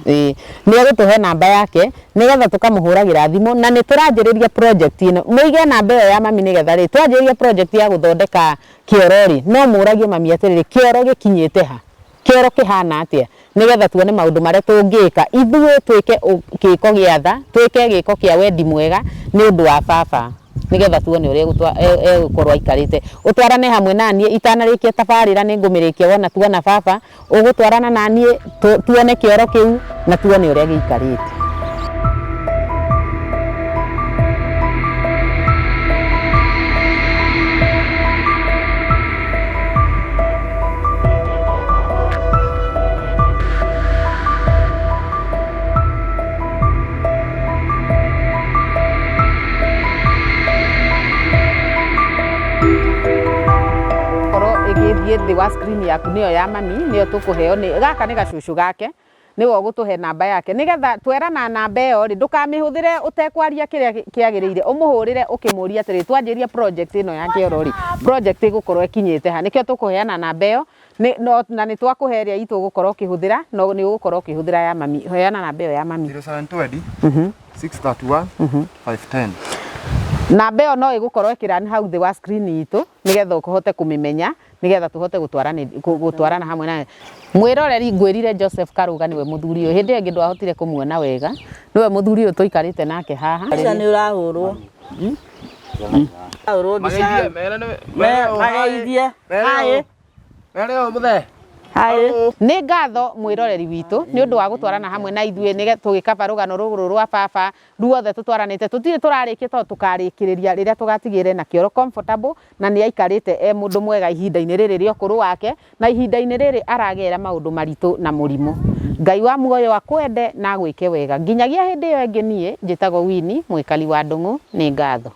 Ĩĩ, nĩ egũtũhe namba yake nĩgetha tũkamũhũragĩra thimũ, na nĩ tũranjĩrĩria project ĩno. Mũige namba ĩyo ya mami nĩgetha rĩ, twanjĩrĩria project ya gũthondeka kĩoro rĩ, no mũragie mami atĩrĩrĩ, kĩoro gĩkinyĩte ha, kĩoro kĩhana atĩa, nĩgetha tuone maũndũ marĩa tũngĩka ithuĩ, twĩke gĩko gĩa tha, twĩke gĩko kĩa wendi mwega nĩ ũndũ wa baba, nĩgetha tuone ũrĩa egũkorwo aikarĩte. Ũtwarane hamwe na niĩ itanarĩkia tabarĩra, nĩ ngũmĩrĩkia wona tuona baba. Ũgũtwarana na niĩ tuone kĩoro kĩu na tuone ũrĩa gĩikarĩte. Korwo ĩgĩthiĩ thĩ wa screen yaku, nĩyo ya mami, nĩyo tũkũheo. Nĩ gaka nĩ gacũcũ gake. Nĩwe ũgũtũhe namba yake nĩgetha twerana namba ĩyo rĩ, ndũkamĩhũthĩre ũtekwaria kĩrĩa kĩagĩrĩire, ũmũhũrĩre ũkĩmũria atĩrĩ, twanjĩria project ĩno ya kĩoro rĩ, project ĩgũkorwo ĩkinyĩte ha? Nĩkĩo tũkũheana namba ĩyo nĩ, no, na nĩ twakũhe ĩrĩa itũ ũgũkorwo ũkĩhũthĩra, no nĩ ũgũkorwo ũkĩhũthĩra ya mami. Heana namba ĩyo ya mami. 0720 631 510. Namba ĩyo no ĩgũkorwo ĩkĩrani hau thĩ wa screen itũ nĩgetha ũhote kũmĩmenya nĩgetha tũhote gũtwarana hamwe nawe. Mwĩroreri ngwĩrire Joseph Karuga nĩwe mũthuri ũyũ, hĩndĩ ĩyo ĩngĩ ndwahotire kũmuona wega, nĩwe mũthuri ũyũ tũikarĩte nake haha. Mbica nĩ ũrahũrwo. Ũrahũrwo mbica hau. Mageithie. Hi. Mere ũũ mũthee. Hi. Nĩ ngatho mwĩroreri witũ nĩ ũndũ wa gũtwarana hamwe na ithuĩ nĩ tũgĩkaba rũgano rũrũ rwa baba ruothe tũtwaranĩte, tũtirĩ tũrarĩkia tondũ tũkarĩkĩrĩria rĩrĩa tũgatigĩrĩra na kĩoro comfortable na nĩ aikarĩte e mũndũ mwega ihinda-inĩ rĩrĩ rĩa ũkũrũ wake na ihinda-inĩ rĩrĩ aragera maũndũ maritũ na mũrimũ. Ngai wa muoyo akwende na agwĩke wega. Nginyagia hĩndĩ ĩyo ĩngĩ niĩ njĩtagwo Winnie Mwĩkali wa Ndung'u, nĩ ngatho.